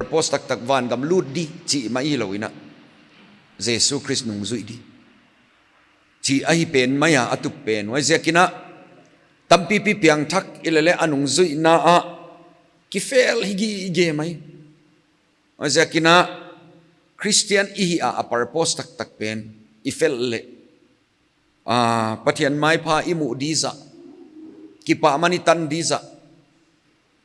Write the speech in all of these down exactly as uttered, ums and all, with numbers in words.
Purpose taktak vangam lut di chih mah hilou in a, Jesu Khrist nungzui di chih ahi pen mah a, a tup pen. Huaiziakin a, tampipi piangthak i leh leh a nungzuihna ah kifel hi gige mai. Huaiziakin a, Christian i hih a, a purpose taktak pen i fel leh, ah, Pathian maipha i muh di zah, kipahman i tan di zah,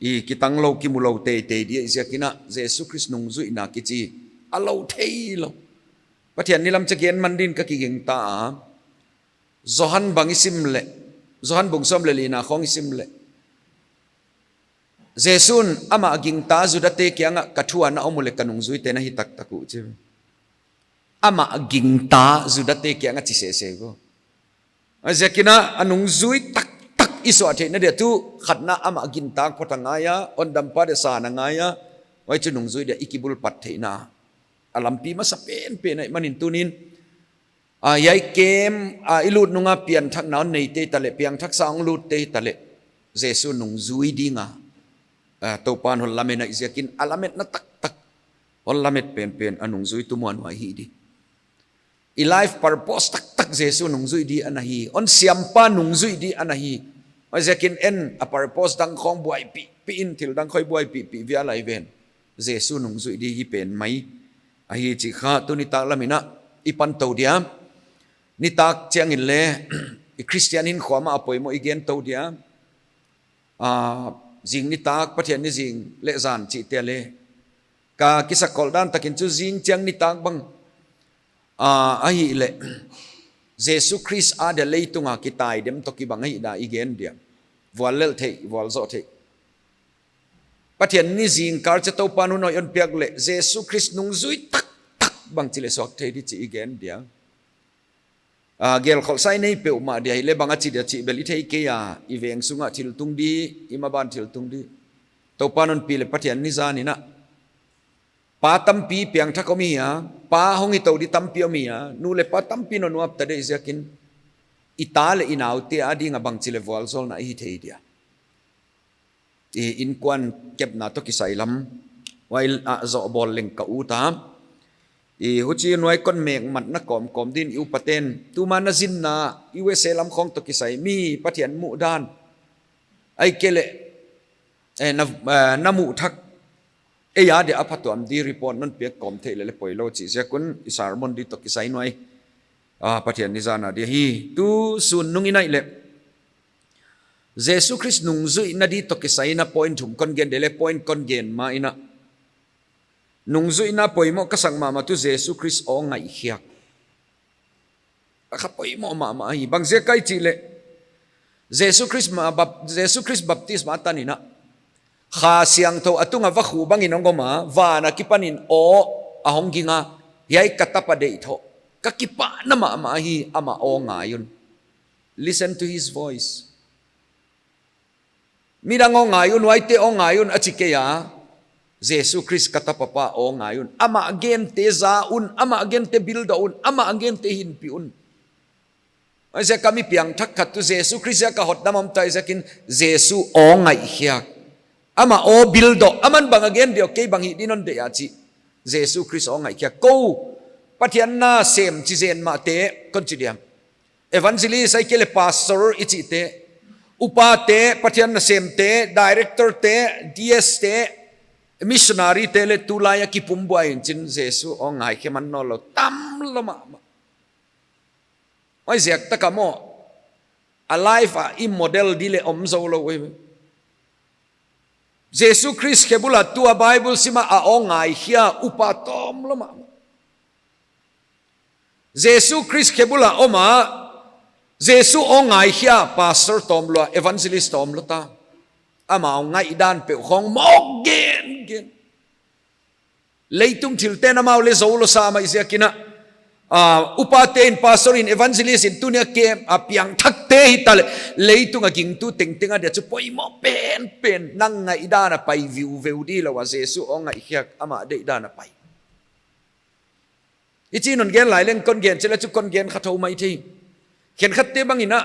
i kitanglou kimulou teitei di ziakin a, Jesu Khrist nungzuihna kichi a lou theilou. Pathian ni lam chiah gen man din ka kigingta a. Johan bang i sim leh, Johan bung sawm leh lina khong i sim leh, Jesu'n amah gingta Judate kiangah, ka thu a na om uleh ka nungzuite na hi taktak uh, chi. Amah gingta Judate kiangah chi sese uh. Huaiziakin a, a nungzui taktak i suah theihna dia tuh khatna amah gintak phot a ngai a, hondampa dia san a ngai a, huai chu nungzui dia i kibulphat theihna a lampi masa penpen ahih manin tuni'n, ah, hiai camp, ah, i lut nung a pianthakna hon neite hitaleh, piangthak sa hong lutte hitaleh, Jesu nungzui ding a, ah, Toupa'n hon lamen ahihziakin, a lametna taktak hon lamet penpen a nungzuitu muanhuai hi di. I life purpose taktak Jesu nungzui di ana hi, hon siampa nungzui di ana hi. Huaiziakin en a purpose dang khong buaipihpih in, thil dang khong buaipihpih vial lai ven. Jesu nungzui di hi pen mai ahi chih kha tuni nitaklam in a i pan tou dia. Nitak chiangin leh i Christian hinkhua mah a poimoh i gen tou dia. Ah, zing nitak, Pathian ni zing leh zan chihte leh ka kisakol dan takin chu zing chiang nitak bang, ah, ahihleh Jesu Khrist a dia leitung a kitaidem toh kibang ahihdan i gen dia. Vuallelh theih, vualzoh theih. Pathian ni zingkal chiah Toupa'n hun hoih hon piak leh Jesu Khrist nungzui taktak bangchi leh suak thei di chih i gen dia. Ah, gelkholh sa i nei peuhmah dia hileh bang a chi dia chih bel i thei kei a, i veng sung a thil tung di, i maban thil tung di. Toupa'n hon pi leh Pathian ni zan in a, pa tampi piangthak om hi a, pa hong hi tou di tampi om hi a, nu leh pa tampi'n hon nuam ta di ziakin, i ta leh i naute a ding a bangchi leh vualzawlna i hi thei dia. I innkuan kepna toh kisai lam, huai ah zoh bawl leng ka ut a. I huchi nuai kon mek matna kawmkawm din i upate'n, tuma na zinna U S A lam khong toh kisai mi Pathian muh dan, ahihkeileh, eh, na, eh, na muh thak ei a dia a phatuam di report non piak kawm theih leh leh poilou chih ziak un i sermon di toh kisai nuai, ah, Pathian ni zan a dia hi. Tu sun nung i naih leh Jesu Khrist nungzuihna di toh kisai in a point thum kon gen di leh point kon gen ma in a, nungzuihna poimoh ka sak mahmah tuh Jesu Khrist aw ngaihkhiak. A kha poimoh mahmah hi. Bangziak ahia chih leh, Jesu Khrist ma bap-, Jesu Khrist baptisma tan in a, Kha Siangthou a tung a vakhu bangin hong om a, van a kipan in aw a hong ging a, hiai ka tapa deih tho. Ka kipahna mahmah hi, ama aw ngai un. Listen to his voice. Midang aw ngai un, huaite aw ngai un a chi kei a. Jesu Khrist ka tapa pa aw ngai un. Amah gente za un, amah gente build un, amah gente hinpih un. Huaiziak a mi piangthak khat tuh Jesu Khrist ziak a hotdam om ta ziakin Jesu aw ngaihkhiak. Ama aw build, aman bang a gen dia kei bang hih din hon deih a chih. Jesu Khrist aw ngaihkhiak. Kou, Pathian na sem chi zen mahte, kon chi diam. Evangelist ahihkeileh pastor i chihte, upate, Pathian nasemte, director te, D S te, missionary te leh tulai a kipumbuai in chin Jesu aw ngaihkhe man nawnlou tam lou mahmah. Huaiziak tak a maw, a life a i model di leh om zoulou ei. Jesu Khrist khe bul a tua Bible sim a aw ngaihkhia upa tawm lou mahmah. Jesu Khrist khe bul a om a, Jesu aw ngaihkhia pastor tawm lou a, evangelist tawm lou ta. Amau ngaihdan peuh khong mawk gengen. Leitung thilte'n amau leh zou lou sa mai ziakin a, ah, upate in, pastor in, evangelist in, tuni a kem a piangthakte hitaleh, leitung a gingtu tengteng a dia chu poimoh penpen, nang ngaihdan a pai viuveu di lou a, Jesu aw ngaihkhiak, ama deihdan a pai. Hichi'n hon gen lai leng kon gen chet leh chu kon gen kha thou maithei. Khenkhatte bangin a,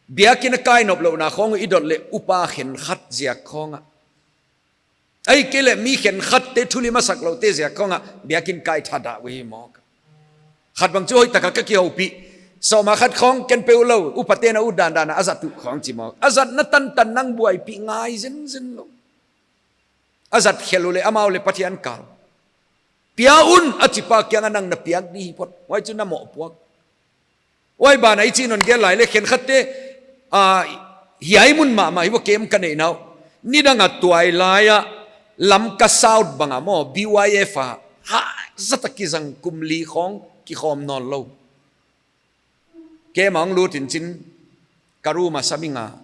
biakin a kai noplouhna khong i dot leh upa khenkhat ziak khong a, Ahihkeileh mi khenkhatte thulim a sak loute ziak khong a biakinn kai thadah uh hi maw. Khat bang chu hoihtaka ka kihoupih. Sawma khat khong ken peuh lou, upate'n a ut dandan a a zat uh khong chi maw. A zatna tantan nang buaipih ngai zenzen lou. A zat khelh uleh amau leh Pathian kal. Pia un a chi pa kiangah nang na piak di hi phot. Huai chu na mohpuak. Huai banah i chih non gen lai leh khenkhatte, ah, hiai mun mahmah hi vo kem ka neih nau. Nidang a tuailai a Lamka South bang a maw, B Y F a. Ha, zat a kizang kum li khong kikhawm nawn lou. Kem a hong lut in chin ka room a sam ing a.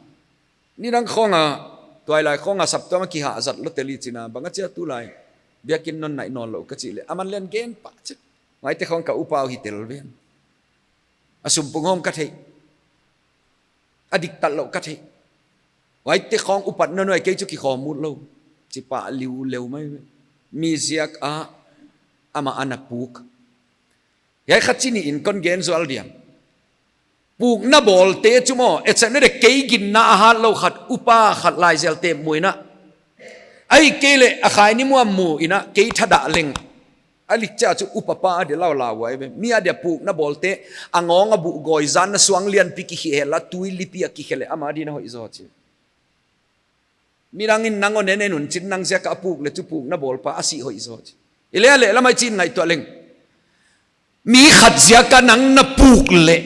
Nidang khong a, tuailai khong a saptuam a kihah zat lou tel hi chin a, bang a chia tulai. Biakinn non naih nawn lou ka chih leh. Aman leng gen pah chet. Huaite khong ka upa uh hi tel ven. A sumpung hawm ka thei. A diktat lou ka thei. Huaite khong upat nawn uai kei chu kikhawm ut lou. Chi pah liu leu mai. Mi ziak a amah ana puk. Hiai kha chi nih in kon gen zual diam. Pukna bawlte chu maw, e chan ne de kei ginna a hat lou khat, upa khat lai zel te mu in a. Ahihkeileh a khai ni muam mu in a, kei thadah leng. A lik chia chu upa pa a de lau lau huai ve. Mi a dia pukna bawlte, a ngawng a buh gawi zan na suang lianpi kikhe la, tui lipi a kikhe leh ama di na hoih zaw chi. Midang in nang hon en en un chin nang ziak a puk leh chu pukna bawlpa a sih hoih zaw chi. Hileh a lehlam ah i chin ngaihtuah leng. Mi khat ziak a nang na puk leh.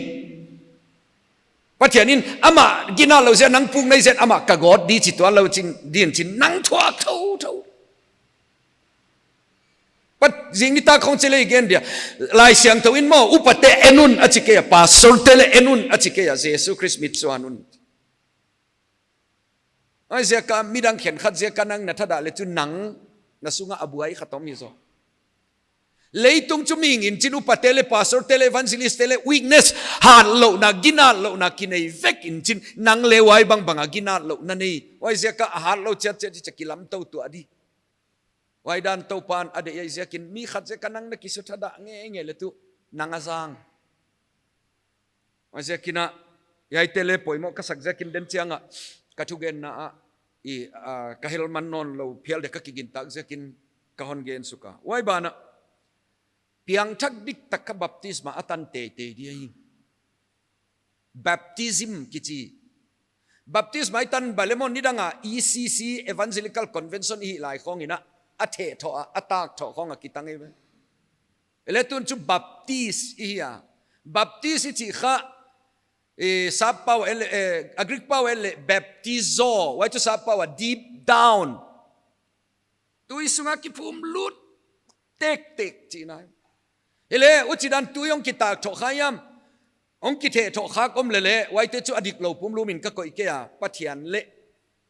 Pathian in amah ginat lou ziak a nang puk nai ziak a amah ka gawt di chi tuan lou chin, din chin nang thuak thouthou. Pat zing nitak khong chi leh i gen dia. Laisiangthou in maw, upate en un a chi kei a, pastorte leh en un a chi kei a, Jesu Khrist mit suan un. Huaiziak a midang khenkhat ziak a nang na thadah leh chu nang na sung a a buai khat om hi zaw. Leitung chu mihing in chin upate leh pastorte leh evangelistte leh weakness, hatlouhna, ginatlouhna kinei vek in chin nang leh huai bangbang a ginatlouhna nei. Huaiziak a a hatlou chiatchiat hi cha kilamtou tuah di. Huai dan Toupa'n a deih ziak in mi khat ziak a nang na kisuthahdah ngeingei leh tu nang a zang. Huaiziak in a, hiaite leh poimoh ka sak ziak in den chiang a, ka thugenna ah, i, ah, ka hel man nawn lou phial deuh ka kigintak ziak in ka hon gen suk a. Huai banah, piangthak diktak kha baptisma a tan teitei di ahi. Baptism kichi. Baptisma i tan bang leh maw nidang a E C C Evangelical Convention i hih lai khong in a, a theh thoh a, a tak thoh khong a kitang ei ve. Hileh tun chu baptis i hi a. Baptis i chih kha, eh, sap pau ah leh, eh, a Greek pau ah leh baptizo, huai chu sap pau ah deep down. Tui sung a kiphum lut tektek chihna. Hileh, huchidan tui hong kitak thoh kha hiam. Hong kitheh thoh khak om leh leh, huaite chu a diklou pumlum in ka koih kei a, Pathian leh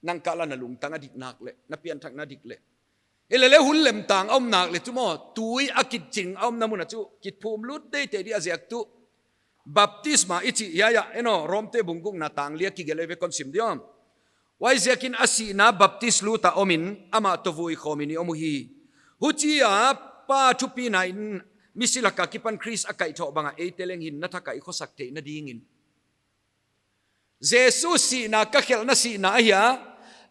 nang kal a na lungtang a dik nak leh, na pianthakna dik leh. Hileh leh hun lemtang a om nak leh chu maw, tui a kiching a omna mun a chu, kiphum lut teitei di a ziak tu. Baptisma i chih hiai ah, en aw, Romte bung gukna tang li a kigelh ei ve kon sim diam. Huaiziak in a sihna baptis lut a om in, amah toh vui khawm in i om uhi. Huchia Pa thupina in misi lak a kipan Khrist a kaihthoh bang a eite leng hinna thak a i khosak theihna ding in. Jesu sihna ka khelhna sihna ahi a,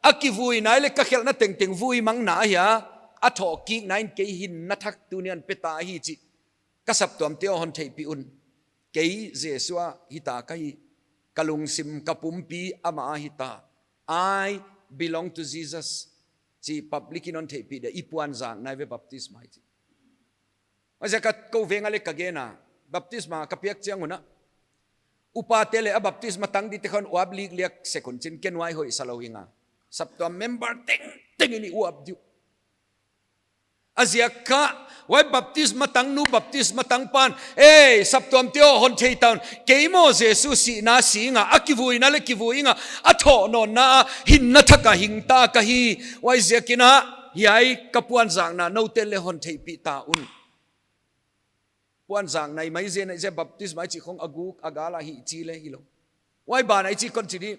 a kivuina leh ka khelhna tengteng vuimangna ahi a, a thohkikna in kei hinna thak tuni'n pe ta ahi chih. Ka saptuamte aw hon theihpih un. Kei Jesu a hita ka hi. Ka lungsim ka pumpi ama a hita. I belong to Jesus. Chih public in hon theihpih dia i puanzakna ei ve baptisma i chih. Huaiziak a kou veng a leh ka gen a. Baptisma ka piak chiang un a. Upate leh a baptisma tang dite khong uap likliak sek un chin ken huai hoih sa lou ing a. Saptuam member tengteng in i uap di uh. A ziak kha, huai baptisma tang nu, baptisma tang pa'n, ei, saptuamte aw hon thei ta un, kei maw Jesu sihna si ing a, a kivuina leh kivui ing a, a thoh nawnna a, hinna thak a hing ta ka hi, huaiziak in a, hiai ka puanzakna noute leh hon theihpih ta un. Puanzakna i mai zen a i zia baptisma i chih khong a guk a gal a hi chi leh hilou. Huai banah i chih kon chi di.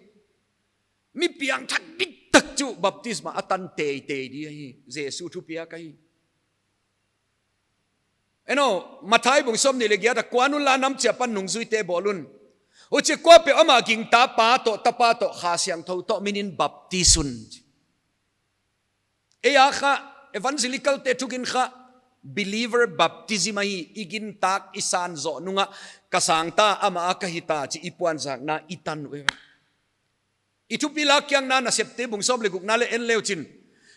Mi piangthak diktak chu baptisma a tan teitei di ahi. Jesu thupiak ahi. En aw, Mathai bung sawmnih leh giat ah kuan unla nam chia pan nungzuite bawl un. Huchia kuapeuh ama gingta Pa toh, Tapa toh, Kha Siangthou toh min in baptis un. Ei a kha, evangelical te thugin kha, believer baptism ahi, i gintak i san zoh nung a, ka sang ta, amah a ka hita chih i puanzakna i tan uh. I thupi lak kiang na Nasepte bung sawm leh gukna leh en leu chin.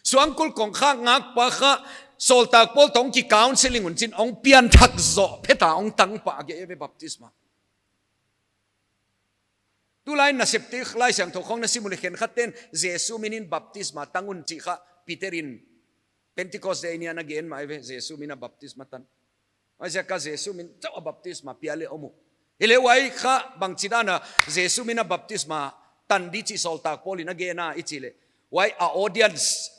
Suangkul kongkhak ngakpa kha, sawltak Paul toh ki counseling un chin, hong pianthak zoh, phet a hong tang pah a gen ve baptisma. Tulai Nasepte Laisiangthou khong na sim uleh khenkhat ten, Jesu min in baptisma tang un chi kha, Peter in Pentecost day ni a na gen mai ve, Jesu min a baptisma tan. Huaiziak a Jesu min chauh a baptisma pia leh om uh. Hileh huai kha bangchidan a Jesu min a baptisma tan di chih sawltak Paul in a gen a i chih leh. Huai a audience,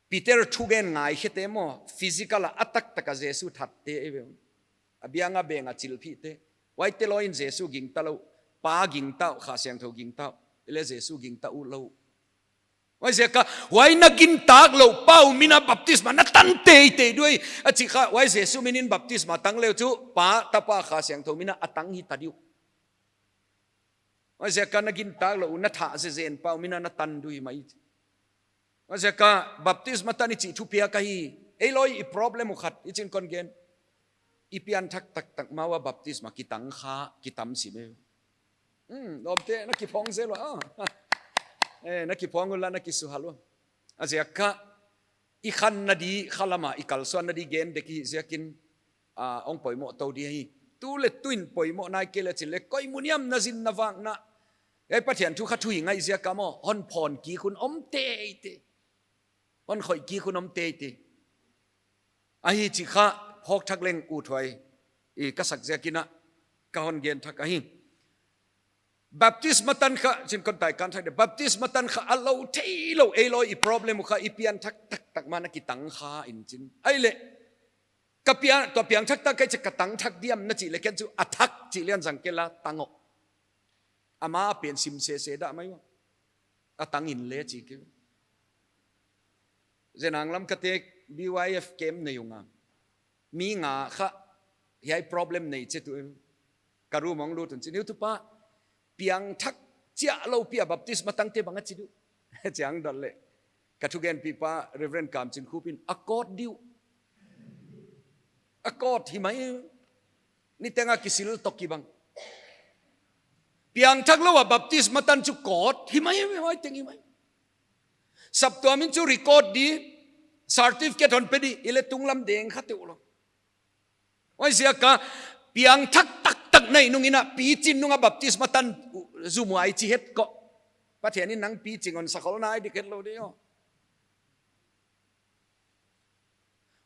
Peter thugen ngaikhiate maw, physical a a taktak a Jesu thatte ei ve. A biang a beng a chilphihte. Huaite lou in Jesu gingta lou, Pa gingta uh, Kha Siangthou gingta uh. Hileh Jesu gingta uh lou. Huaiziak a, huai na gintak louh Pa uh min a baptisma na tan teitei di uh. A chih kha, huai Jesu min in baptisma tang leu chu, Pa, Tapa, Kha Siangthou min a a tang hita di uh. Huaiziak a na gintak louh uh na thah zenzen Pa uh min a na tan di uh mai. Huaiziak a baptisma tan i chih thupiak ahi. Ei lou i problem uh khat, i chin kon gen. I pianthak taktak ma ua baptisma kitang kha, kitam sim e. Hmm, lawmte na kiphawng zel ua. Ah. Eh, na kiphawng ua la na kisuhal ua. A ziak kha, i khanna di, khalam a, i kalsuanna di gen dek i ziakin, ah, hong poimoh tou di hi. Tu leh tu in poimoh nai kei leh chin leh, koi mun hiam na zin na vakna. Ei Pathian thu kha thu hi ngai ziak a maw, hon phawng kik hun om teitei. Hon khoih kik hun om teitei. Ahi chih kha, phawk thak leng uthuai. I ka sak ziakin a, ka hon gen thak ahi. Baptisma tan kha, chin kon tai kan thak de. Baptisma tan kha a lou theilou, ei lou i problem uh kha, i pianthak taktak ma na kitang kha in chin. Ahihleh, ka piang, tua piangthak tak kei chih ka tang thak diam na chih leh ken chu a thak chih lian zang kei la tang uh. Amah pen sim sese dah mai ua. A tang in leh chih kei. Zen ang lam ka te B Y F camp nei ung a. Mi nga kha, hiai problem nei che tu em. Ka room hong lut un chin, "Hiu tu pa, piangthak chiah lou pi a baptisma tangte bang a chi di uh?" Chiang dot leh. Ka thugenpipa Reverend Kam Chin Khup in, "A kawt di uh." A kawt hi mai. Niteng a kisil toh kibang. Piangthak lou a baptisma tan chu kawt hi mai, huai teng hi mai. Saptuam in chu record di, certificate hon pe di, hileh tunglam deng kha teuh lou. Huaiziak a, piangthak taktak na hih nung in a, pichin nung a baptisma tan zum uh ai chi het ko. Pathian in nang pichin hon sakhol nai dik het lou di uh.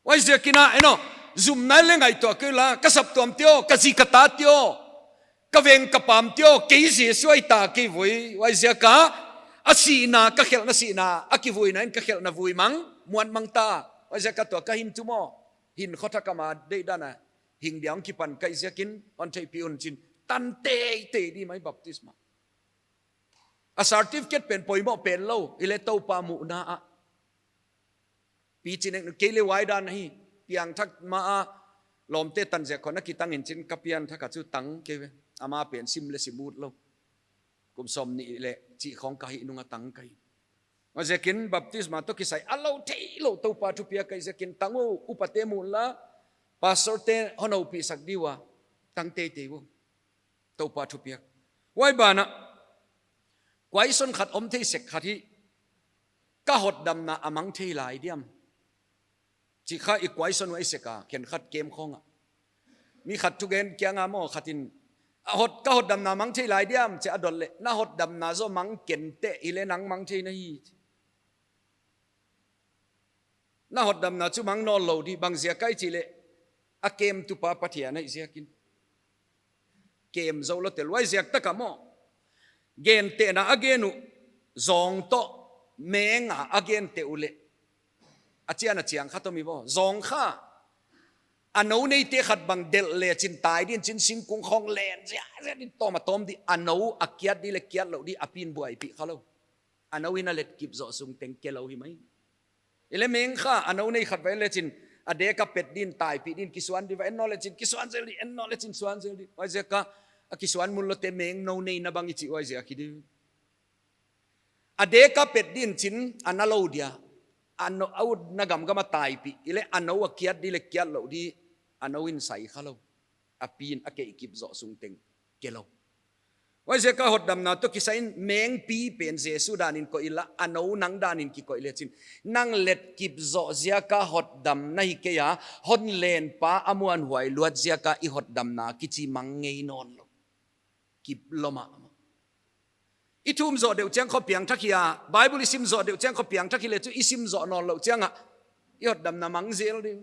Huaiziakin a, eno, zum nai leh ngaihtuah kei la, ka saptuamte aw, ka zi ka tate aw, ka veng ka pamte aw, kei Jesu ahi ta kei voi. Huaiziak a, a sihna, ka khelhna sihna, a kivuina in ka khelhna vui mang, muan mang ta. Huaiziak a tua ka hin tu maw, hin khotha kama deihdan a, hing dia hong kipan ka hih ziakin, hon theihpih un chin, tan teitei di mai baptisma. A certificate pen poimoh pen lou, hileh Toupa muhna ah. Pichin neng kei leh huai dan hi, piangthak ma a, lawmte tan ziak khong a kitang in chin ka pianthak a chu tang kei ve. Amah pen sim leh sim ut lou. Kum sawmnih leh chih khong ka hih nung a tang ka hi. Huaiziakin baptisma toh kisai a lou theilou Toupa thupiak ka hih ziakin tang uh, upate mu un la, pastorte hon houpih sak di ua, tang teitei uh. Toupa thupiak. Huai banah, question khat om thei sek khat hi, ka hotdamna a mang thei lai diam? Chih kha i question huai sek a, khenkhat camp khong ah. Mi khat thugen kiang a maw khat in, a hot, ka hotdamna a mang thei lai diam, chi a dot leh, na hotdamna zaw mang ken teh, hileh nang mang thei na hi. Na hotdamna chu mang nawn lou di, bang ziak a i chih leh, a kemtupa Pathian ahih ziakin. Kem zou lou tel, huaiziak tak a maw. Gentehna a gen uh, zawng toh, meng a a gente uh leh. A chian a chiang khat om hi maw, zawng kha. A nou neite khat bang delh leh chin tai din chin singkung khong len, ziahziah din tawm a tawm di, a nou a kiat di leh kiat lou di, a pi'n buaipih kha lou. A nou in a let kip zoh sung teng ke lou hi mai. Hileh meng kha, a nou nei khat va en leh chin, a dek a pet din, taipih din, kisuan di va en nawn leh chin, kisuan zel di, en nawn leh chin, suan zel di. Huaiziak a, a kisuan mun lou te meng nou neina bang i chih huaiziak hi di. A dek a pet din chin, a na lou dia. A nou, a utna gamgam a taipih, i leh a nou a kiat di leh kiat lou di, a nou in sai kha lou. A pi in a keih kip zoh sung teng ke lou. Huaiziaka hotdamna toh kisai in mengpi pen Jesu dan in koih inla, a nou nang dan in kikoih lechin, nang let kip zoh ziaka hotdam na hi kei a, hon lenpa a muanhuai luat ziaka i hotdamna kichi mang ngei nawn lou. Kip lou mahmah. I thum zoh deuh chiang khong piangthak hi a, Bible i sim zoh deuh chiang khong piangthak hi leh chu i sim zoh nawn louh chiang a i hotdamna mang zel ding.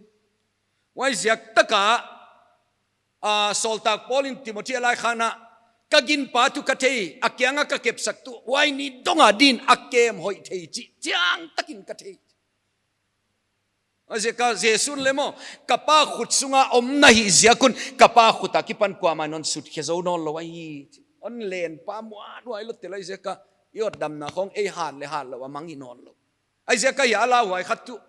Huaiziak taka, a, sawltak Paul in Timothy a laikhakna, ka ginpa tuh ka thei, a kianga ka kepsak tuh, huai ni dong a din a kem hoih thei chih chiangtakin ka thei. Huaiziaka Jesu'n leh maw, ka Pa khut sunga om na hih ziak un, ka Pa khut akipan kuamah in hon sutkhe zou nawn lou ahi. Hon lenpa muanhuai lou tel ahi ziaka, i hotdamna khong ei hat leh hat louh a mang hi nawn lou. Huaiziaka hiai a lauhuai khat tuh,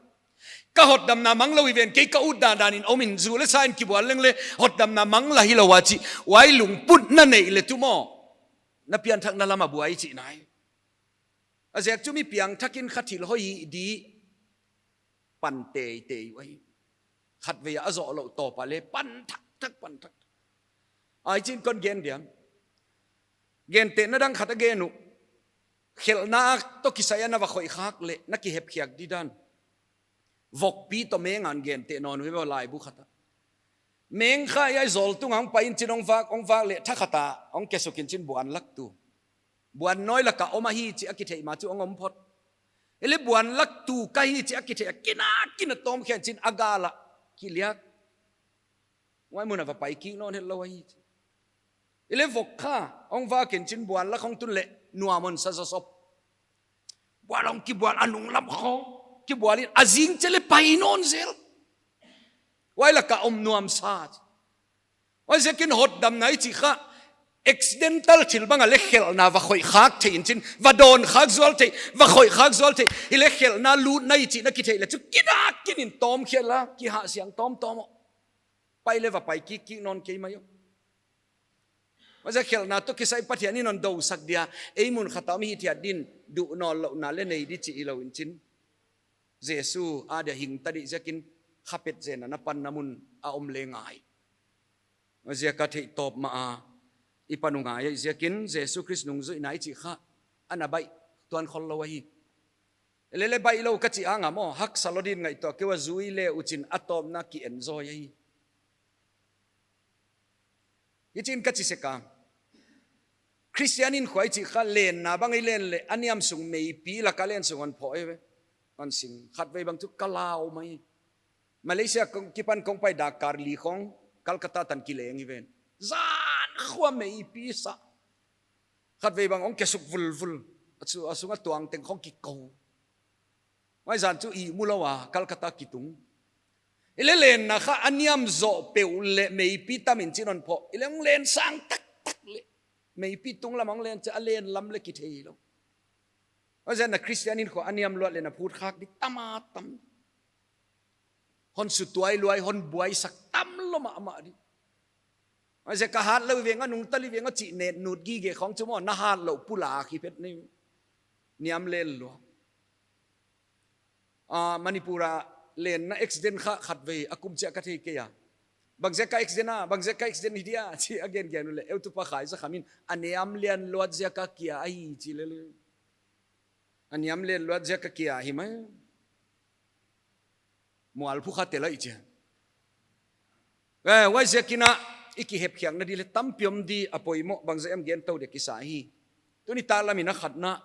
ka hotdamna mang lou hi ven, kei ka ut dandan in om in, zu leh sa in kibual leng leh hotdamna mang la hi lou a chi, huai lungput na neih leh tuh maw, na pianthakna lam a buai chihna ahi. A ziak chu mi piangthak in kha thil hoih di pan teitei uh ahi. Khatvei a zoh louh tawp a leh pan thakthak, pan thakthak. Huchiin kon gen diam. Gentehna dang khat a gen uh. Khelhna toh kisai a na va khoih khak leh na kihepkhiak di dan. Vokpi toh meng a hon genteh nawn uh ve laibu khat a. Meng kha hiai zawl tunga hong pai in chin hong vak, hong vak leh tha khat a hong kesuk in chin buan lak tu. Buan nawi laka om ahi chih a kitheih ma chu hong om phot. I leh buan lak tu ka hi chih a kitheih a kinakin a tawmkhiak in chin a gal ah kiliak. Huai mun a va pai kik nawn hetlou ahi. I leh vok kha hong vak in chin buan lak hong tun leh nuam hon sa zawsop. Bual hong kibual a nunglam khong kibual in a zing chiang leh pai nawn zel. Huai laka om nuam sa. Huaiziakin hotdamna i chih kha accidental thil bang a leh khelhna va khoih khak thei in chin, va dawn khak zual thei, va khoih khak zual thei. I leh khelhna lutna i chihna kitheih leh chu kinakin in tawmkhiak la, kihahsiang tawmtawm uh. Pai leh va pai kikkik nawn kei mai uh. Huaiziak khelhna toh kisai Pathian in hon dousak dia, ei mun khat a om hithiat din, duh nawnlouhna leh nei di chih hilou in chin. Jesu a dia hing ta di ziakin kha petzenna na panna mun a om leh ngai. Huaiziaka theihtawp mah a i pan uh ngai ahi ziakin Jesu Khrist nungzuihna i chih kha ana baih tuan khollou ahi. I leh leh baih lou ka chih a ngam aw, haksa lou din ngaihtuah kei ua, zui leh uh chin a tawpna ki-enjoy ahi. Hichiin ka chi sek a. Khristian hinkhua i chih kha lenna bang i len leh a niam sung meipi laka len sung hon phoh ahi ve. Hon sing, khatvei bang chu ka lau mai. Malaysia kong kipan kong pai dak kar li khong Calcutta tan kileng hi ven. Zan khua meipi sa. Khatvei bang hong kesuk vulvul. A chu, a sunga tuang teng khong kikou. Huai zan chu ihmu lou a Calcutta kitung. I leh lenna kha a niam zoh peuh leh meipi tam in chin hon phoh. I leh hong len sang taktak leh meipi tunglam hong len chiang a len lam leh kithei lou. Huaiziakin Khristian hinkhua a niam luat leh na phut khak di tam a tam. Hon sutuai luai, hon buaisak tam lou mahmah di. Huaiziak ka hat lou veng a nungta lou veng a chih net nut gige khong chu maw, na hat louh pulak hi phet ni. Niam len lua. Ah, Manipur a lenna accident kha khatvei a kum chiah ka thei kei a. Bangziaka accident a, bangziaka accident hi dia, chih a gengen uleh, eu tupa Khaizakham in, a niam lian luat ziaka kia ahi chi lele. A niam lian luat ziaka kia hi mai. Mual phu kha te lai chia. Eh, huaiziakin a, i kihepkhiakna di leh tampi om di a poimoh bangzah em gen tou dia kisa hi. Tuni tak lamin a khatna,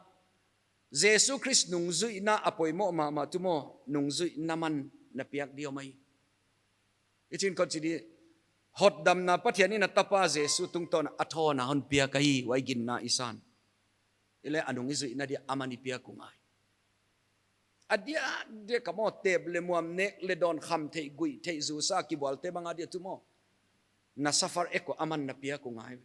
Jesu Khrist nungzuihna a poimoh mahmah tuh maw, nungzuihna man na piak di om ahi. Hichiin kon chi di, hotdamna Pathian in a tapa Jesu tungtawn a thawn a hon piak ahi, huai ginna i san. I leh a nung i zuihna dia aman i piak uh ngai. A diakdiak a maw tep leh muam, nek leh dawn, kham theih guih theih, zusa kibualte bang a dia tuh maw, na suffer ek uh aman na piak uh ngai.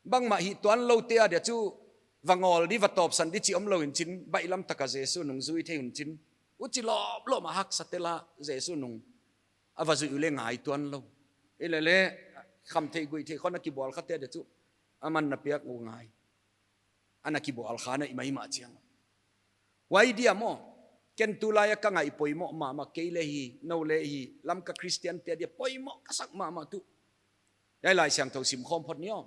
Bangmah hih tuan loute a dia chu va ngawl di, va tawpsan di chih omlou in chin, baihlam taka Jesu nung zui thei un chin. Huchi lawmlawm a haksa tel a Jesu nung a va zuih uleh ngai tuan lou. I leh leh kham theih guih theih khong a kibual khate a dia chu aman na piak uh ngai. Ana kibual kha na i maimah chiang. Huai dia maw, Ken tulai a ka ngaih poimoh mahmah, kei leh hi, nou leh hi, Lamka Christian te adia poimoh ka sak mahmah tuh. Hiai Laisiangthou simkhawm phot ni aw.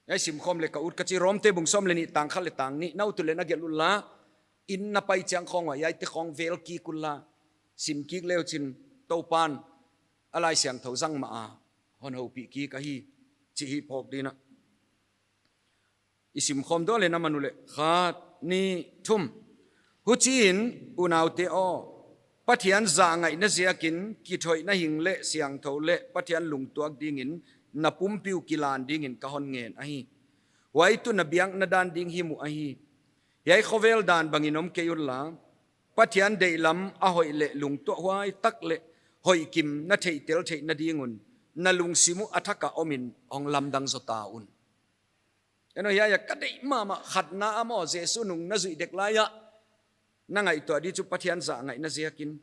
Hiai simkhawm leh ka ut ka chi, Romte bung sawm leh nih, tang khat leh tang nih, na ut uleh na gelh unla, inn na pai chiang khawng uah hiaite khawng vel kik unla, sim kik leuchin Toupan a Laisiangthou zang mah a hon houpih kik ahi chih i phawk ding a. I simkhawm dawh leh na man uleh, khat, nih, thum. Huchiin, unaute aw, Pathian zahngaihna ziakin kithoihna hing leh siangthou leh Pathian lungtuak dingin na pumpi uh kilan dingin ka hon ngen ahi. Huai tuh na biakna dan ding him uh ahi. Hiai khovel dan bangin om kei unla, Pathian deihlam a hoih leh lungtuahhuai tak leh hoihkim na theihtel theihna ding un, na lungsim uh a thak a omin hong lamdang zaw ta un. En aw, hiai a ka deih mahmah khatna a maw, Jesu nung na zuih dek lai a na ngaihtuah di chu Pathian zahngaihna ziakin.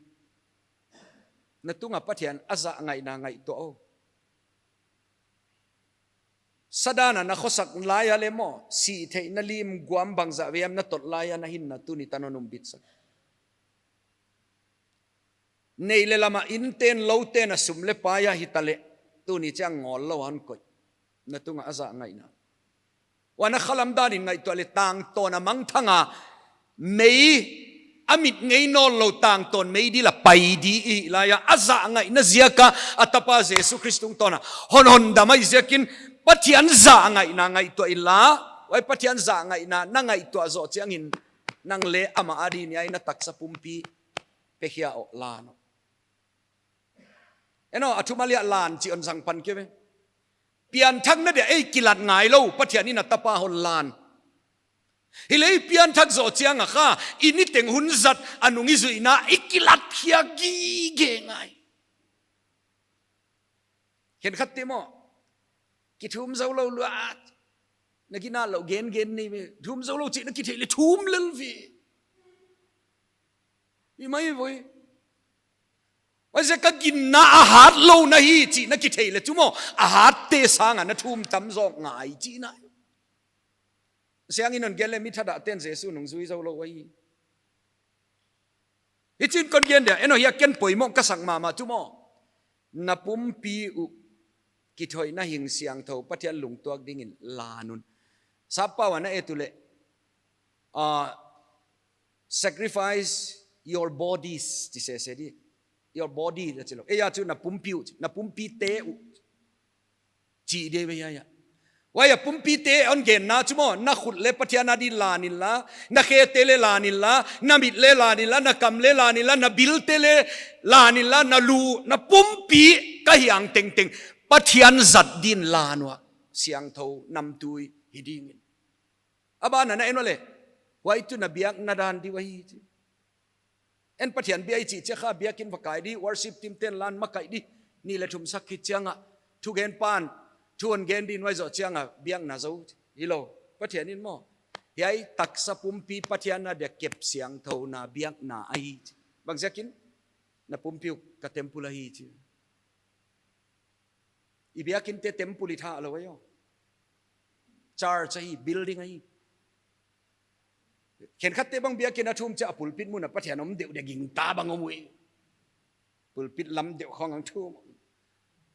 Na tunga Pathian a zahngaihna ngaihtuah aw. Sa dan a na khosak lai a leh maw, sih theihna lim guam bangzah vei hiam na tot lai a na hinna tuni tan hon umbit sak. Neih leh lam a innten loute'n a sum leh pai a hita leh, tuni chiang ngawl lou a hon koih. Na tunga a zahngaihna. Huan a khalam danin ngaihtuah leh tangtawn a mangthang a mei, a mit ngei nawnlou tangtawn mei dil a pai di i hih lai a, a zahngaihna ziak a a tapa Jesu Khrist tungtawn a hon hondam ahih ziakin Pathian zahngaihna ngaihtuah inla, huai Pathian zahngaihna na ngaihtuah zoh chiangin nang leh amah adin hiai na taksa pumpi pekhia aw lan aw. En aw, a thum a li a lan chih hon zang pan kei ve. Pianthakna dia ei kilat ngailou, Pathian in a tapa hon lan. Hileh i pianthak zoh chiang a kha, i niteng hun zat a nung i zuihna i kilat khia gige ngai. Khenkhatte maw, kithum zou lou lua, na ginat louh gengen nei ve, thum zou lou chih na kitheih leh thum lel ve. I mai voi. Huaiziak a ginna a hat lou na hi chih na kitheih leh chu maw, a hatte sang a na thum tam zaw ngai chihna. Siangin hon gen leh mi thadah ten Jesu nung zui zou lou ahi. Hichiin kon gen dia, en aw, hiai ken poimoh ka sak mahmah chu maw, na pumpi uh kithoihna hing siangthou Pathian lungtuak dingin lan un. Sappau a na et uleh, ah, sacrifice your bodies, chi sese di. Your body, na chi lou. Ei a chu na pumpi uh, na pumpite uh. Chi di ve hiai a. Huai a pumpite hon genna chu maw, na khut leh Pathian adin lan inla, na khete leh lan inla, na mit leh lan inla, na kam leh lan inla, na bilte leh lan inla, na lu, na pumpi ka hiang tengteng Pathian zat din lan ua, siangthou namtui hi dingin. A ban a na en uleh, huai tuh na biakna dan di uh ahi chi. En Pathian bia i chih chiang a kha biakin va kai di, worship team ten lan makaih di, nih leh thum sak khit chiang a, thugen pan, thu hon gen di nuai zoh chiang a, biakna zou. Hilou, Pathian in maw, hiai taksa pumpi Pathian adia kep siangthouna biakna ahi chi. Bangziakin, na pumpi uh ka temple ahi chi. I biakinte temple i tha lou ahi aw. Church ahi, building ahi. Khenkhatte bang biakin a thum chiang a pulpit mun a Pathian om deuh dia gingta bang om ui. Pulpit lam deuh khawng a thum.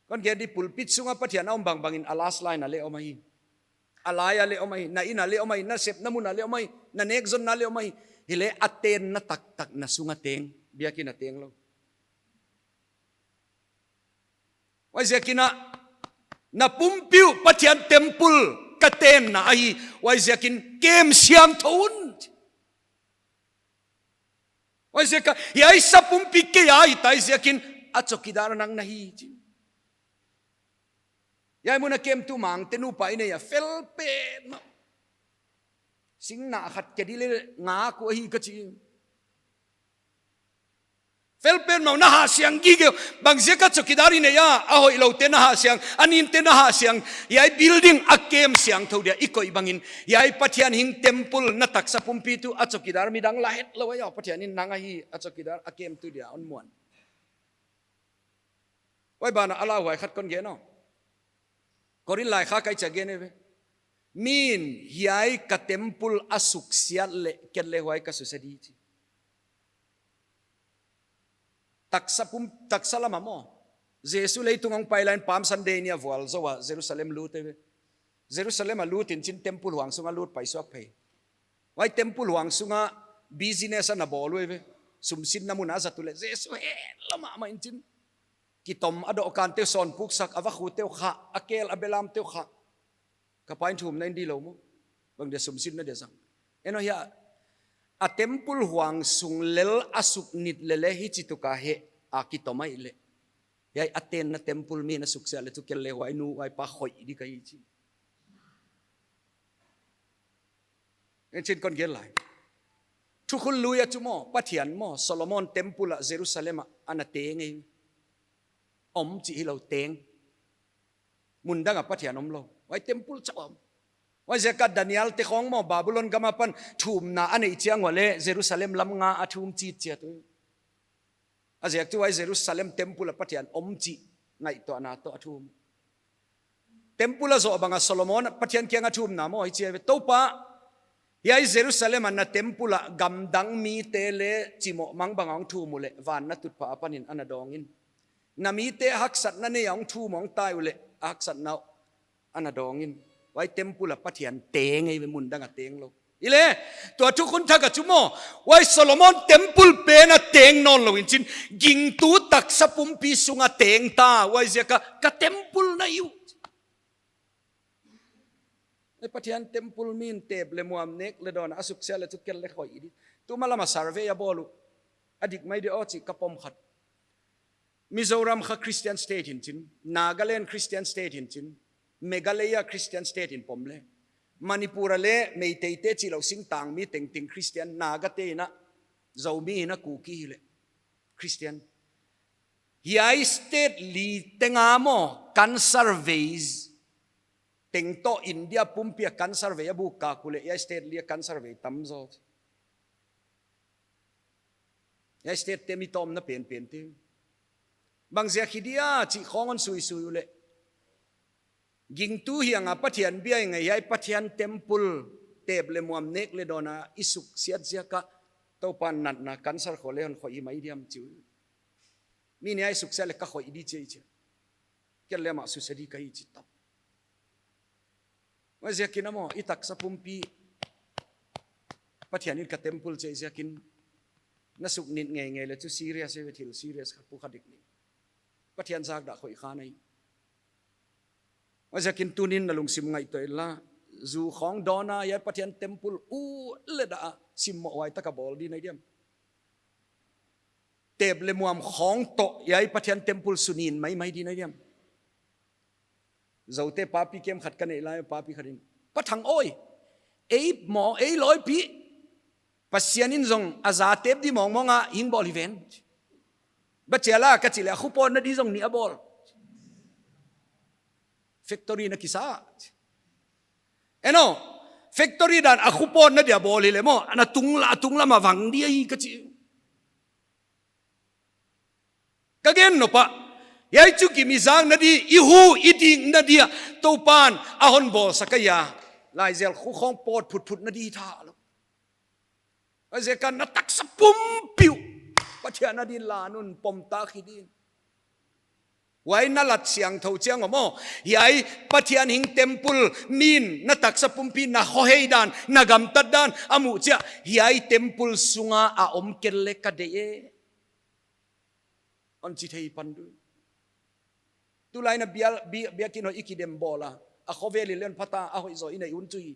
Kon gen di pulpit sung a Pathian a om bangbangin a last line a leh om ahi. A lai a leh om ahi, na inn a leh om ahi, na sepna mun a leh om ahi, na nekzonna leh om ahi. Hileh a tenna taktak na sung a teng, biakin a teng lou. Huaiziakin a, na pumpi uh Pathian temple ka tenna ahi, huaiziakin kem siangthou un. Huaiziak a, hiai sa pumpi kei a hita ziakin, a chowkidar nang na hi chi. Hiai mun a kemtu Mangte nupa i nei a fel petmah. Sing na khat kia di leh ngak uh ahi ka chi. Fel petmah, na hahsiang gige. Bangziak a chowkidar i nei a, a hoihloute na hahsiang, a ninte na hahsiang. Hiai building a kem siangthou dia i koih bangin, hiai Pathian hing temple na taksa pumpi tuh a chowkidar midang la hetlou ahi aw, Pathian in nang ahi a chowkidar a kemtu dia hon muan. Huai ban a lauhuai khat kon gen aw. Korin laikhak ah i chih gen ve. Min hiai ka temple a suksiat leh ken leh huai ka susia di chi. Taksa pum, taksa lama maw, Jesu leitung a hong pai lai in Palm Sunday ni a vualzou a Jerusalem lut eive. Jerusalem a lut in chin temple huang sunga lut paisuak phei. Huai temple huang sunga business ana bawl uh eive. Sumsinna mun a zat uleh Jesu hel mahmah in chin, kitom a dohkan te uh sawn puksak, a vakhu te uh khah, a kel a belam te uh khah. Ka Pa in thumna in di lou maw. Bang dia sumsinna dia zang. Eno hia, a temple huang sung lel a suk nit lele hichi tuk a heh a kitom a hih leh, hiai a tenna temple mi'n a suksiat leh chu kel leh huai nu huai pa khoih di ka hi chi. En chin kon gen lai. Thukhun Lui a chu maw, Pathian maw, Solomon temple a Jerusalem a ana teng ei. Om chih hilou, teng. Mun dang a Pathian omlou. Huai temple chauh a om. Huaiziak a Daniel te khawng maw, Babylon gam apan thumna a neih chiang uleh Jerusalem lam nga a thum chitchiat uh. A ziak chu huai Jerusalem temple a Pathian om chih ngaihtuahna toh a thum. Temple a zoh bang a Solomon Pathian kiang a thumna maw, hichi eive: Toupa, hiai Jerusalem a na temple a gamdang mite leh chimoh mangbang a hong thum uleh, van na tutphah apanin ana dawng in. Na mite haksatna nei a hong thum hong tai uleh, a haksatna uh ana dawng in. Huai temple a Pathian teng eive, mun dang a teng lou. Hileh, tua Thukhun Thak a chu maw, huai Solomon temple pen a teng nawnlou in chin, gingtu taksa pumpi sunga teng ta, huaiziak a ka temple na hi uh. Ei Pathian temple mi'n tep leh muam nek leh dawn a suksiat leh chu kel leh khoih di. Tuma lam a survey a bawl uh. A dik mai di aw chih ka pom khat. Mizoram kha Christian state hi'n chin, Nagaland Christian state hi'n chin, Meghalaya Christian state in pom leh, Manipur a leh Meitei te chih lou singtang mi tengteng Christian, Naga te in a, Zomi in a, Kuki hileh Christian. Hiai state li teng a maw, cancer vei teng toh India pumpi a cancer vei a buk kak uleh, hiai state li a cancer vei tam zaw. Hiai state te mi tawmna penpen te. Bang ziak hi dia chih khawng hon suisui uleh, gingtu hiang a Pathian bia i ngaih hiai Pathian temple tep leh muam nek leh dawn a i suksiat ziak a Toupa'n natna cancer khong leh hon khoih hi mai diam chi uh. Mi'n hiai suksiat leh ka khoih di chi ei chi. Kel leh amah susia di ka hi chi tap. Huaiziakin a maw, i taksa pumpi Pathian in ka temple chih ziakin na suk nit ngeingei leh chu serious eive, thil serious kha pu kha dik ni. Pathian zak dah khoih kha na hi. Huaiziakin tuni'n na lungsim ngaihtuah inla, zu khawng dawn a hiai Pathian temple uh leh dah a simmoh huai tak a bawl di na hi diam? Tep leh muam khawng toh hiai Pathian temple sunin maimai di na hi diam? Zote papi kem khat ka neih lai, papi khat in, Pa Thang aw, ei maw, ei lawipi, Pathian in zong a za tep di mawngmawng a hing bawl hi ven. Bang chia la ka chih leh, a khu pawtna di zong nih a bawl. Factory na kisa. Eno, factory dan a khu pawtna dia bawl hileh maw, ana tung la, a tung lam a vang di ahi ka chi. Ka gen nop a, hiai chu gim i zakna di, i hu i dikna dia Toupa'n a hon bawlsak ahi a. Laizel khu khawng pawt phutphutna di tha lou. Huaiziak a na taksa pumpi uh Pathian adin la un, pom ta hi din. Huai na lat siangthou chiang a maw, hiai Pathian hing temple mi'n na taksa pumpi, na khohei dan, na gamtat dan a muh chiah, hiai temple sunga a om kel leh ka deih e. Hon chi thei pan di. Tulai in a bia, bia, biakin hoih i kidem bawl a, a khovel i len phata a hoih zaw i neih un chu hi.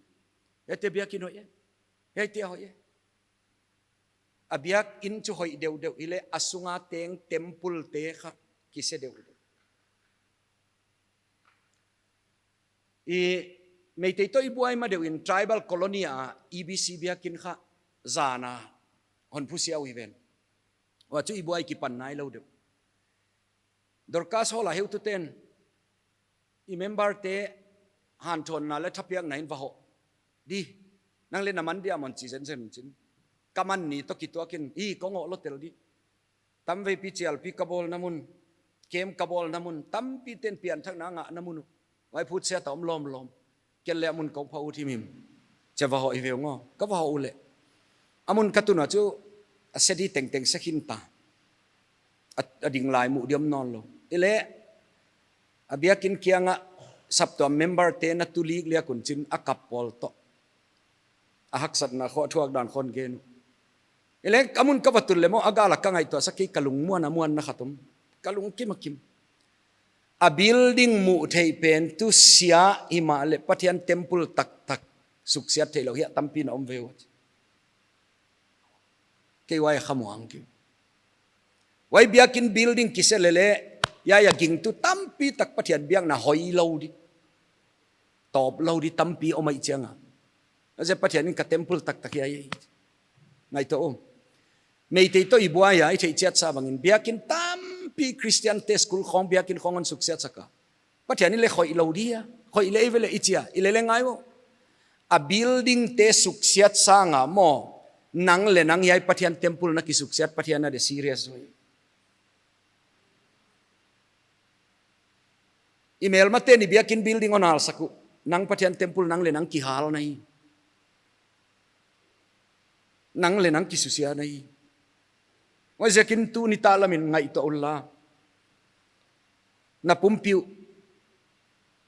Hiaite biakin hoih e. Hiaite hoih e. A biakin chu hoih deuhdeuh hileh a sunga teng temple te kha kise deuhdeuh. I Meitei toh i buai ma deuh in tribal colony a E B C biakin kha zan a hon phusia uh hi ven. Huai chu i buai kipan nailou deuh. Dorcas hall a heutute'n i member te hanthawnna leh thapiakna in va hoh di. Nang leh na man diam hon chi zenzen chin. Ka man ni toh kituakin, i kong hoh lou tel di. Tamveipi chialpi ka bawlna mun, camp ka bawlna mun, tampite'n pianthakna ngahna mun uh. Huai phut sia ta om lawmlawm. Kel leh a mun kong pha ut himhim. Chia va hoh hi ve ung aw. Ka va hoh uleh, a mun ka tun a chu a se di tengteng se khin ta. A, a ding lai muh diam nawn lou. Hileh, a biakin kiangah saptuam member te na tu lik liak un chin a kap pawl toh, a haksatna khawng thuak dan khawng gen uh. Hileh, a mun ka va tun leh maw, a gal a ka ngaihtuah sak kei, ka lungmuan a muanna khat om. Ka lungkim a kim. A building muh theih pen tu sia himahleh Pathian temple taktak suksiat theih lou hiai tampi na om ve uh. Kei huai kha muang kei. Huai biakin building kisia leleh, hiai a gingtu tampi tak Pathian biakna hoihlou di, tawplou di tampi om ahih chiang a, huaiziak Pathian in ka temple taktak hi a, ngaihtuah un. Meitei toh i buai a i theih chiat sa bangin biakin tampi Christian te school khawng biakin khawng hon suksiat sak a, Pathian in leng khoih lou di a, khoih leh ei ve leh i chi a, i leh leng ngai uh. A building te suksiat sang a maw, nang leh nang hiai Pathian temple na kisuksiat, Pathian a deih serious uh. I melmate in biakin building hon halsak uh, nang Pathian temple nang leh nang kihal na hi. Nang leh nang kisusia na hi. Huaiziakin tuni tak lamin ngaihtuah unla. Na pumpi uh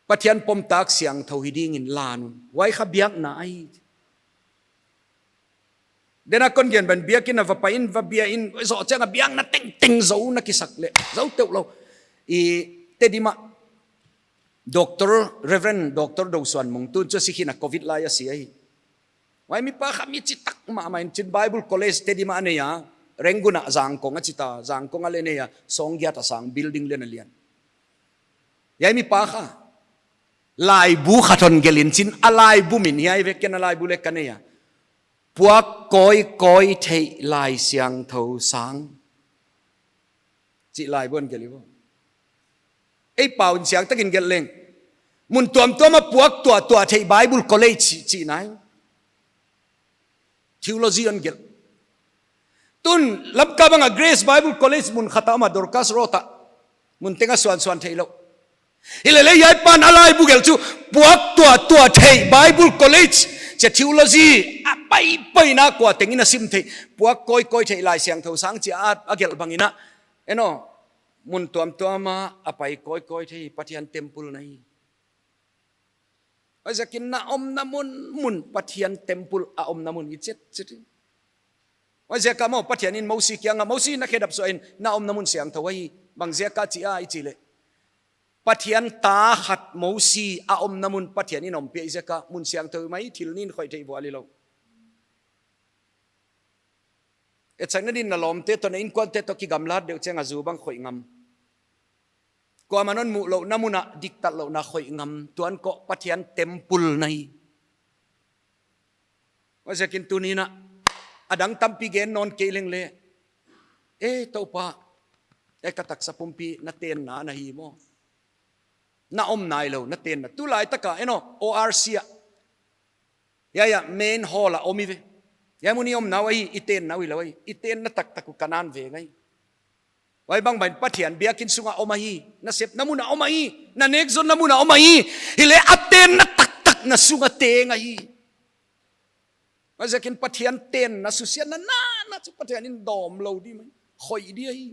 Pathian pom tak siangthou hi dingin lan un. Huai kha biakna ahi. Tuni a kon gen bang biakin a va pai in, va bia in, zoh chiang a biakna tengteng zou na kisak leh, zou teuh lou. I Tedim a Doctor, Reverend Doctor Dosuanmung, tun chu si khin a, covid lai a si ahi. Huai mi pa kha mi chitak mahmah in chin, Bible College Tedim a nei a, Rangoon a Zangkong a chi ta, Zangkong a leng nei a, sawmgiat a sang building leng a lian. Hiai mi pa kha laibu khat hon gelh in chin, a laibu min hiai ve, ken a laibu leng ka nei a. Puak kawikawi theih Laisiangthou sang chih laibu hon gelh hi uh. Ei pau in siangtakin gelh leng, mun tuamtuam a puak tuahtuah theih Bible College chih, chihna hi. Theology hon gelh. Tun Lamka bang a Grace Bible College mun khat a om a, Dorcas Road a, mun teng a suansuan theih lou. Hileleh hiai pa'n a laibu gelh chu, puak tuahtuah theih Bible College chia, theology a paipaina kua tengin a sim theih, puak kawikawi theih Laisiangthou sang chia a, a gelh bangin a, eno, mun tuamtuam a a pai kawikawi theih Pathian temple na hi. Huaiziakin na omna munmun Pathian temple a omna mun hi chetchet hi. Huaiziak a maw Pathian in Mosi kiang a, Mosi, na khedap suah in, na omna mun siangthou ahi. Bangziak a chi a i chih leh, Pathian ta khat Mosi a omna mun Pathian in ompih ziak a mun siangthou mai, thil nin khoih theih vual hilou. Etsakna din na lawmte toh, na inkuante toh kigamlat deuh chiang a zu bang khoih ngam. Kuamah in hon muh louhna mun a diktat louhna khoih ngam, tuan koh Pathian temple na hi. Huaiziakin tuni in a, a dang tampi gen nawn kei leng leh, e Toupa, e ka taksa pumpi na tenna na hi maw. Na om nailou, na tenna. Tulaitak a, eno, O R C a, hiai a main hall a om i ve. Hiai mun i omna uh ahi, i tenna uh hilou ahi. I tenna taktak uh Kanaan veng ahi. Huai bangbang in Pathian biakin sung a om ahi. Na sepna mun a om ahi. Na nekzonna mun a om ahi. Hileh a tenna taktak na sung a teng ahi. Huaiziakin Pathian tenna susiatna, na, na chu Pathian in dawm lou di mai. Khoih di ahi.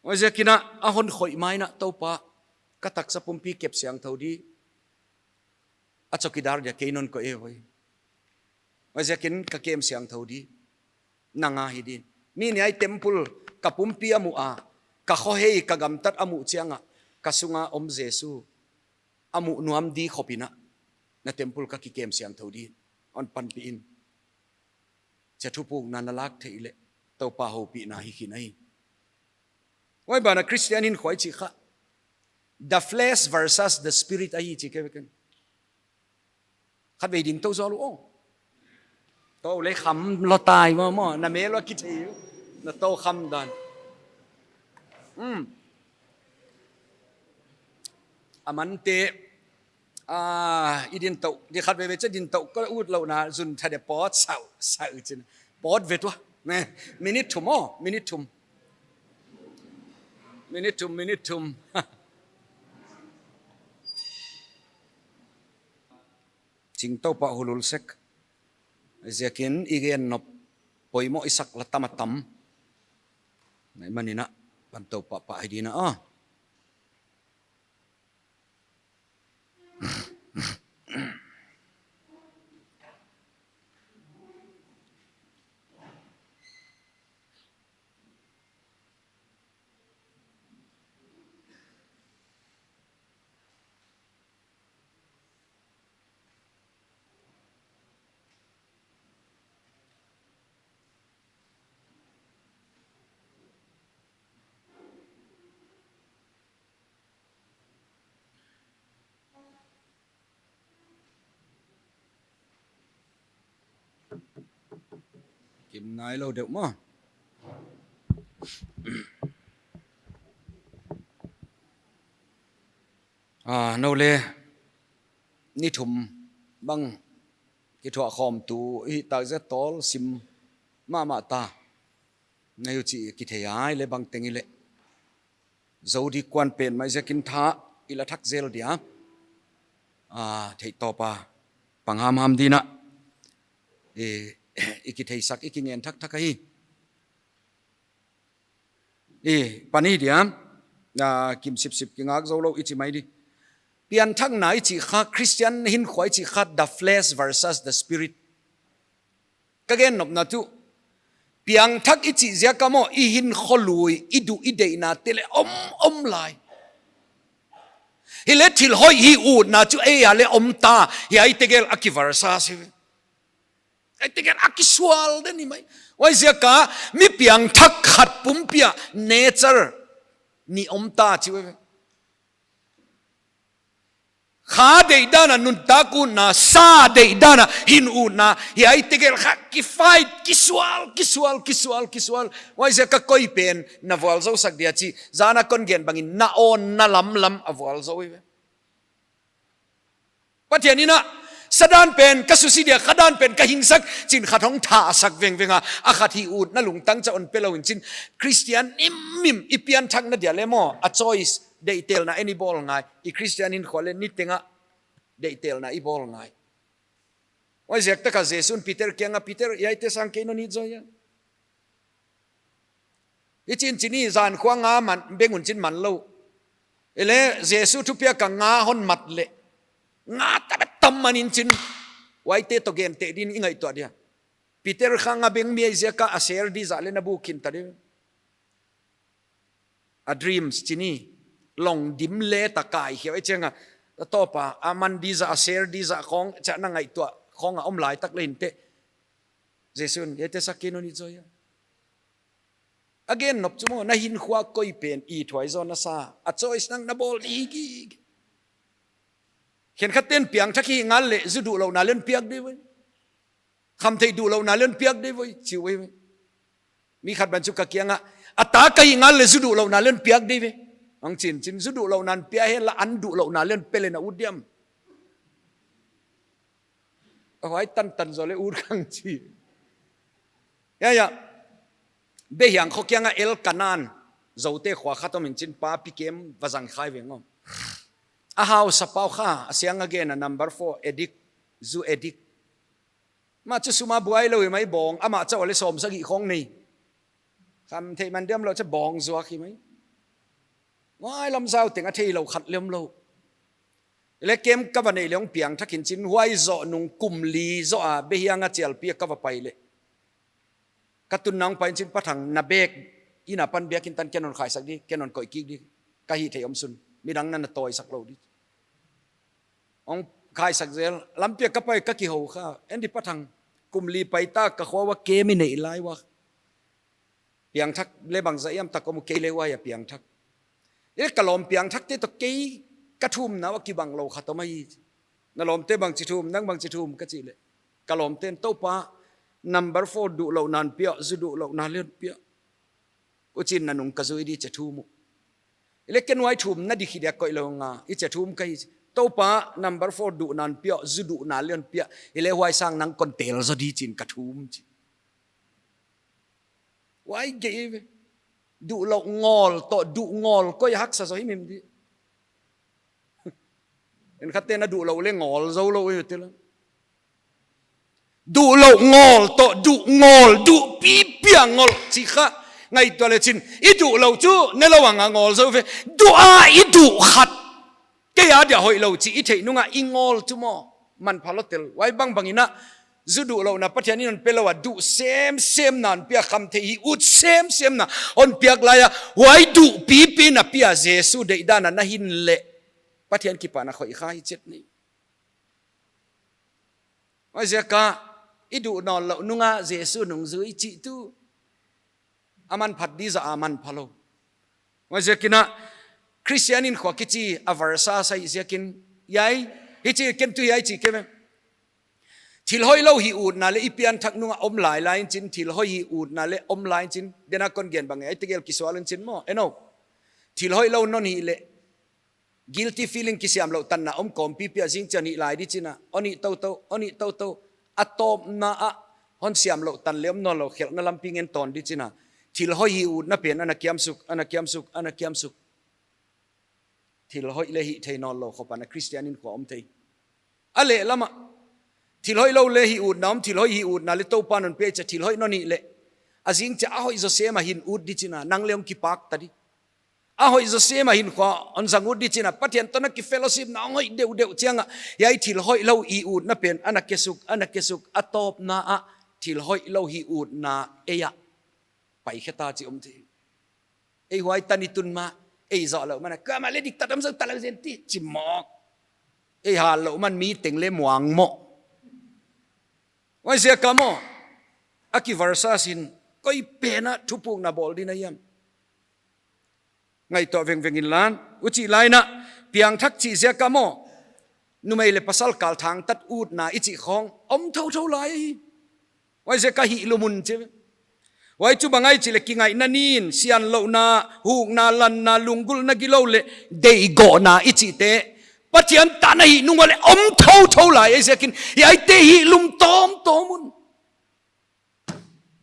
Huaiziakin a, a hon khoih mai in a, Toupa, ka taksa pumpi kep siangthou di, a chowkidar dia kei non koih e voi. Huaiziakin ka kem siangthou di, nang a hi di. Tuni a hiai temple ka pumpi a muh a, ka khohei, ka gamtat a muh chiang a, ka sung a om Jesu a muh nuam di khop in a, na temple ka kikem siangthou di, hon panpih in. Chia thupukna na lak theih leh, Toupa houpihna hi khin ahi. Huai banah Christian hinkhua i chih kha, the flesh versus the spirit ahi chi kei ve ken. Khatvei ding tou zual uh aw. Tou leh kham lou tai maw maw, na mel uh a kithei uh. Na tou kham dan. Hmm. A mante, ah, i din tou, di khatvei vei chia din tou, ka ut louhna, zun tha de pawt sau, sau chin. Pawt ve tua. Ne, minute thum aw, minute thum. Minute thum, minute thum. Ching Toupa hulul sek. Ziakin i gen nop poimoh i sak la tam a tam. Nai manin a, pan tou pahpah hi ding a. Kim nai lou deuh maw. Ah, nou le, ni thum bang kithuah khawm tu i tak zia tawl sim mahmah ta. Ngai uh chih kithei ai le bang teng i le. Zo di kuan pen mai ziakin tha i la thak zel dia. Ah, theih tawp a pang hamham ding a. I, i kitheisak, i kingen thakthak ahi. I, pani dia, ah, kim sipsip kingak zou lou i chi mai di. Pianthakna i chih kha, Christian hinkhua i chih kha, the flesh versus the spirit. Ka gen nopna tuh, piangthak i chih ziak a maw, i hinkhua lui, i duh i deihna te le om, om lai. Hi le thil hoih hih utna tuh ei a le om ta, hiai tegel a ki versus hi. Ei tegel a kisual den hi mai. Huaiziak a, mi piangthak khat pumpi a nature nih om ta chi uh ve. Kha deihdan a nuntak utna, sa deihdan a hin utna, hiai tegel kha ki fight, kisual, kisual, kisual, kisual. Huaiziak a koi pen na vualzou sak dia chi, zan a kon gen bangin na awn na lamlam a vualzou hi ve. Pathian in a, sa dan pen ka susia dia, kha dan pen ka hingsak, chi'n khat hong thahsak vengveng a, a khat hih utna lungtang cha hon pe lou in chin, Christian nimmim i pianthakna dia le maw, a choice, deihtelna en i bawl ngai, i Christian hinkhua le niteng a deihtelna i bawl ngai. Huaiziak tak a Jesu'n Peter kiang a, Peter, hiaite sang kei non it zaw hia. Hichi'n chin i zan khua nga man, beng un chin man lou. Ei le Jesu thupiak a nga hon mat le. Nga tam tam man in chin. Huaite toh gen teh din i ngaihtuah dia. Peter kha nga beng mi ahi ziak a a ser di zah le na buk khin ta di. A dreams chin i. Long dim le ta kai hiau ei chiang a. A tawp a, a man di zah, a ser di zah khong, cha na ngaihtuah khong a om lai tak le in teh. Jesu'n, hiaite sak kei non it zaw hia. A gen nop chu maw, na hinkhua koi pen i thuai zaw na sa. A choice nang na bawl di gige. Khenkhat ten piangthak hih ngal le, zu duhlouhna le hon piak di ve. Khamtheih duhlouhna le hon piak di ve, chi uh ve. Mi khat bang chu ka kiang a, a ta ka hih ngal le zu duhlouhna le hon piak di ve. Hong chin chin zu duhlouhna hon pia hen la an duhlouhna le hon pe le na ut diam. A huai tantan zaw le ut kang chi. Ya, ya. Behiang kho kiang a Elkanan. Zote khua khat om in chin pa pi kem va zang khai veng om. A hausa pau kha, a siang a gen a number four, addict, zu addict. Mah chu sum a buai lou hi mai bawng, amah chauh le sawmsagih khong nei. Khamtheih man diam lou chu bawng zuak hi mai. Huai lam zau teng a theilou khat le om lou. Le kem ka va neih le hong piangthak in chin huai zoh nung kum li zoh a behiang a chialpi a ka va pai le. Ka tun nang pai in chin Pa Thang na bag inn a pan biakin tan ken hon khaisak di, ken hon koih kik di. Ka hihtheih om sun. Midang na na tawisak lou di. Hong khaisak zel, lampi a ka pai ka kihou kha. En di Pa Thang, kum li pai ta ka khua ua kem i neih lai ua. Piangthak le bangzah hiam tak om uh kei le huai a piangthak. I le ka lawm piangthakte toh kei ka thumna uh a kibang lou khat om ahi. Na lawmte bangchi thum, nang bangchi thum ka chih le. Ka lawmte'n Toupa number four duhlouhna hon pia, zu duhlouhna le hon pia. Huchiin na nung ka zui di chi thum uh. I le ken huai thumna di khit dia koih lou nga, i chi thum ka hi. Toupa number four duhna hon pia, zu duhna le hon pia. I le huai sang nang kon tel zaw di chi'n ka thum chi. Huai gei ve. Duhlouh ngawl toh, duh ngawl koi haksa zaw himhim di. En khat ten a duhlouh le ngawl zou lou e te la. Duhlouh ngawl toh, duh ngawl, duh pipi a ngawl chi kha. Ngaihtuah le chin, i duh lou chu ne lou a ngawl zou ve. Duh a i duh khat, kei a dia hoih lou chih i theih nung a i ngawl chu maw, manpha lou tel. Huai bangbang in a, zu duh louhna Pathian in hon pe lou a, duh semsemna hon pia, khamtheih hih ut semsemna hon piak lai a, huai duh pipi na pia Jesu deihdan a na hin leh, Pathian kipahna khoih kha hi chet ni. Huaiziak a i duh nawn louh nung a Jesu nungzui chih tuh a manphat di zah a manpha lou. Huaiziak in a, Christian hinkhua kichi a versa sa hi ziak in, hiai, hichi ken tuh hiai chi kei ve. Thil hoih lou hih utna leh i pianthak nung a om lailai in chin, thil hoih hih utna leh om lai in chin, den a kon gen bang e, ei tegel kisual in chin maw, en aw. Thil hoih lou non hih leh, guilty feeling, kisiamlouh tanna om kawm pipi a zing chiang hih lai di chin a, hon hih toutou, hon hih toutou, a tawpna ah hon siamlouh tan leh om nawn lou, khelhna lampi ngen tawn di chin a, thil hoih hih utna pen ana kiamsuk, ana kiamsuk, ana kiamsuk. Thil hoih leh hih thei nawn lou khop a na Christian hinkhua om thei. A lehlam ah, thil hoih lou leh hih utna om, thil hoih hih utna leh Toupa'n hon pe chia, thil hoih non hih leh, a zing chiang a hoih zaw sem a hin ut di chin a, nang leh hong kipak ta di. A hoih zaw sem a hinkhua hon zang ut di chin a, Pathian toh na kifellowshipna hong hoih deuhdeuh chiang a, hiai thil hoih lou hih utna pen ana kesuk, ana kesuk, a tawpna ah thil hoih lou hih utna ei ah paikhe ta chih om thei. Ei huai tan i tun ma, ei zoh louh man a, kuamah leh diktat om zou ta lou zen ti, chi mawk. Ei hat louh man mi teng leh muang maw. Huaiziak a maw, a ki versa sin, koi pen a thupukna bawl di na hiam? Ngaihtuah vengveng inla, huchi lai in a, piangthak chih ziak a maw, numei leh pasal kal thangtat utna i chih khawng om thouthou lai hi. Huaiziak a hih lum un chi. Huai chu bang ahia chih leh kingaihna nin, sianlouhna, hukna, lanna, lunggulhna, gilou leh deihgawhna i chihte, Pathian tan a hih nung a leh om thouthou lai ahih ziak in, hiaite hih lum tawmtawm un.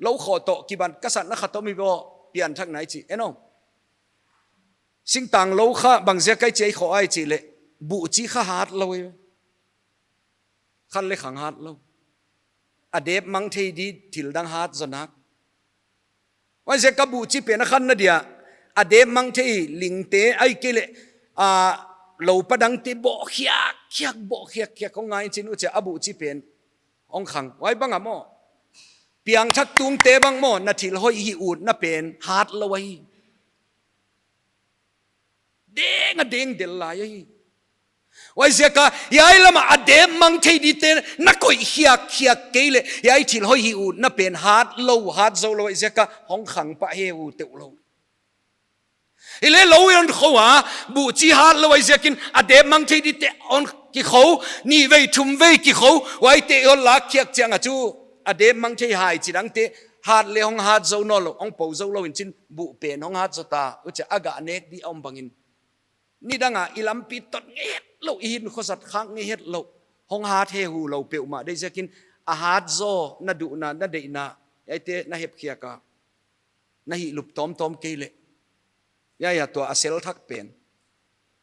Lou khaw toh kiban ka satna khat om hi baw, pianthakna i chih, en aw. Singtang lou kha bang ziak a i chih khawm ahia chih leh, buhchi kha hat lou hi. Khan leh khang hat lou. A dep mang thei di thil dang hat zaw nak. Huaiziak a buhchi pen a khanna dia, a dep mang thei lingte ahihkeileh, a, loupa dangte bawh khiakkhiak, bawh khiakkhiak hong ngai in chin, huchi a buhchi pen hong khang. Huai bang a maw, piangthak tungte bang maw, na thil hoih hih utna pen hat lou ahi. Deng a deng del lai ahi. Huaiziak a, hiai lam a a dep mang thei dite na koih khiakkhiak kei leh, hiai thil hoih hih utna pen hat lou, hat zou lou, huaiziak a hong khang pah hehu teuh lou. Hileh lou i hon khou a, buhchi hat lou huaiziak in a dep mang thei dite hon kikhou, nih vei thum vei kikhou, huaite i hon lak khiak chiang a chu, a dep mang thei hai chi dangte, hat leh hong hat zou nawn lou, hong pou zou lou in chin buh pen hong hat zaw ta, huchi a gah nek di a om bang in. Nidang a i lampi tot ngei het lou, i hinkhua zat khak ngei het lou, hong hat hehu lou peuhmah deih ziak in, a hat zaw na duhna, na deihna, hiaite na hep khiak a, na hih lup tawmtawm kei leh. Hiai a tua a sel thak pen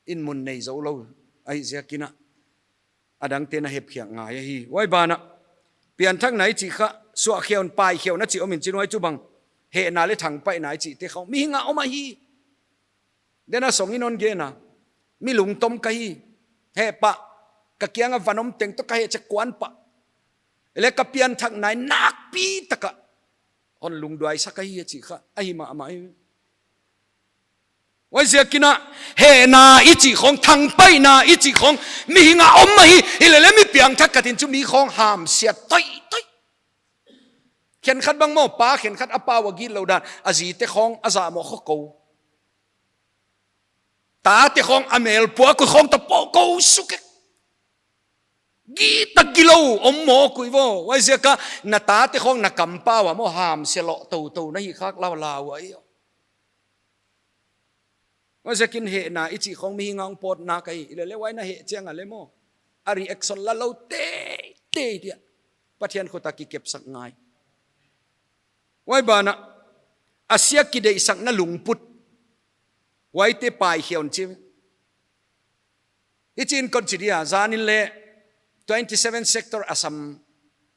in mun nei zou lou ahih ziak in a, a dangte na hep khiak ngai ahi. Huai ban a, pianthakna i chih kha, suahkhiak, paikhiakna chih om in chin, huai chu bang, hehna leh thangpaihna i chihte khawng mihing a om ahi. Den a song in hon gen a, mi lungtom ka hi, heh pah, ka kiang a van om teng toh ka heh chiang kuan pah. Leh ka pianthakna in nakpi tak a hon lungduaisak ahi a chih kha, ahi mahmah hi. Huaiziak in a, hehna i chih khawng, thangpaihna i chih khawng mihing a om ahi, hilele mi piangthak khat in chu mi khawng hamsia toitoih. Khenkhat bang maw, pa khenkhat a pa ua gitlou dan, a zite khawng a zahmawh khawng kou. Tate khawng a mel pua kui khawng ta po kou suk e. Gita gilou om maw kui vo. Huaiziak a na tate khawng na kampau a maw hamsia lou toutou na hih khak lou lau ahi. Huaiziak in hehna i chih khawng mihing a hong pawtna ka hi, hilele huai na heh chiang a leh maw, a reaction la lou teitei dia, Pathian khut a kikepsak ngai. Huai ban a, a sia kideihsakna lungput, huaite paikhiak un chi. Hichi in kon chi dia, zan in leh twenty seven sector Assam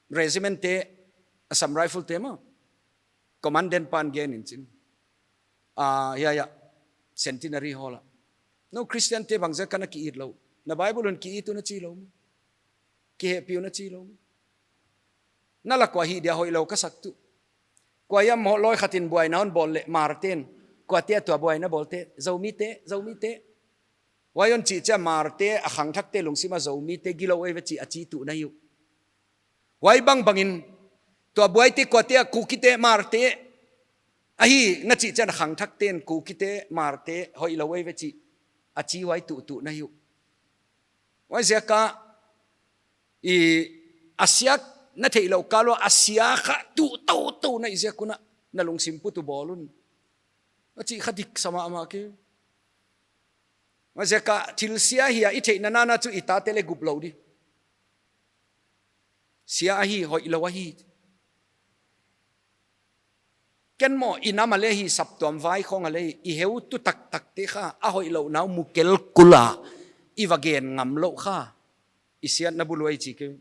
Regiment te, Assam Rifle te maw, Commandant pan gen in chin. Ah, ya, ya. Centenary Hall ah. Nou Christian te bangziak a na ki-it lou? Na Bible un ki-it un na chi lou maw. Kihehpih un na chi lou maw. Na la kua hih dia hoihlou ka sak tuh. Kua hiam maw lawikhat in buaina hon bawl leh Hmarten. Kuate a tua buaina bawlte? Zomite, Zomite. Huai hon chih chiang Hmarte a khangthakte lungsim a Zomite gilou eive chih a chi tuh na hi uh. Huai bangbang in tua buaite kuate a? Kukite, Hmarte. Ahi na chih chiang a khangthakte'n Kukite, Hmarte hoihlou eive chih a chi huai tuh tuh na hi uh. Huaiziak a i a siak na theihlouh kal ua a sia kha tuh toutou na hih ziak un na lungsim put uh bawl un. A chih kha dik sa mahmah kei. Huaiziak a thil sia hi a i theihna nana chu i tate leh gup lou di. Sia ahi, hoihlou ahi. Ken maw, i nam a leh hi, saptuam vai khong a leh hi, i heutu taktakte kha a hoihlouhna uh mu kelkul a i va gen ngamlouh kha i siatna bul uh ahi chi kei.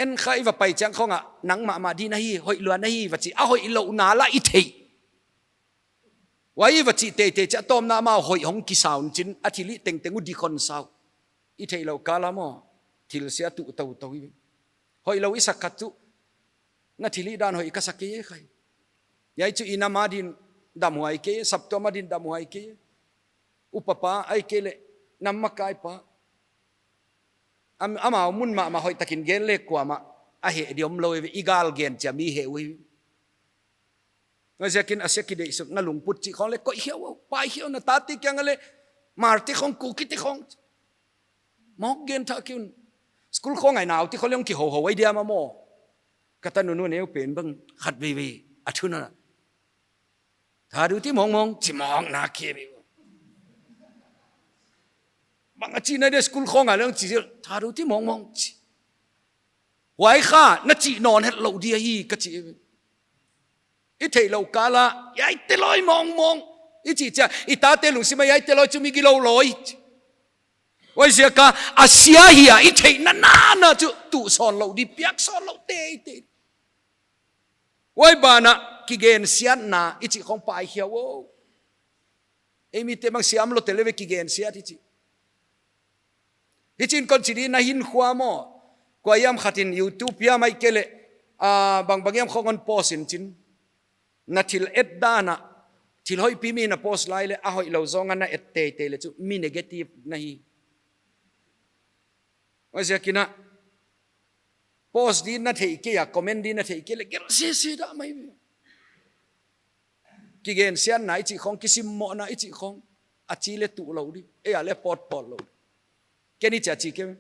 En kha i va pai chiang khong a nang mahmah di na hi, hoihlou na hi va chi, a hoihlouhna lah i theih. Huai va chih teitei chiang a tawpna amau hoih hong kisa un chin a thilhih tengteng uh dik hon sa uh. I theihlouh kal a maw thil sia tuh toutou hi. Hoihlou i sak khat tuh na thilhih dan hoih ka sa kei e khai. Hiai chu i nam a din damhuai kei, saptuam a din damhuai kei. Upapa ahihkeileh nam makaipa. Am-, amau mun mahmah hoihtakin gen leh kuamah a heh di omlou eive, i gal gen chiang mi heh uh hi. Huaiziakin a sia kideihsakna lungput chih khong leh koih hiau, pai hiau, na tate kiang a leh Hmarte khong, Kukite khong. Mawk gen thak un. School khong a i naute khong leh hong kihouhou ahi diam a maw. Ka tanu nu neu pen bang khatveivei a thuna. Thadou ti mawngmawng, chi mawng na kei ve. Bang a chihna dia school khong a leng chi, thadou ti mawngmawng chi. Huai kha na chih nawn hetlou di ahi ka chi. I theihlouh kal a, hiaite lawi mawngmawng i chih chiang a, i tate lungsim a hiaite lawi chu mi gilou lawi. Huaiziak a a sia hi a i theihna nana chu tuh sawnlouh di, piak sawnlouh teitei. Huai banah kigensiatna i chih khong pai hiau o. Ei mite bang siam lou tel eive kigensiat i chih. Hichiin kon chi di, na hinkhua maw, kua hiam khat in YouTube hiam ahihkeileh, ah, bangbang hiam khong hon post in chin, na thil et dan a, thil hoihpi mi na post lai leh a hoihlou zawng a na et teitei leh chu mi negative na hi. Huaiziakin a post di na theih kei a, comment di na theih kei leh gelh sese dah mai ve. Kigensiatna i chih khong, kisimmohna i chih khong a chi leh tuh lou di, ei a leh pawtpawt lou di. Ken i chia chi kei.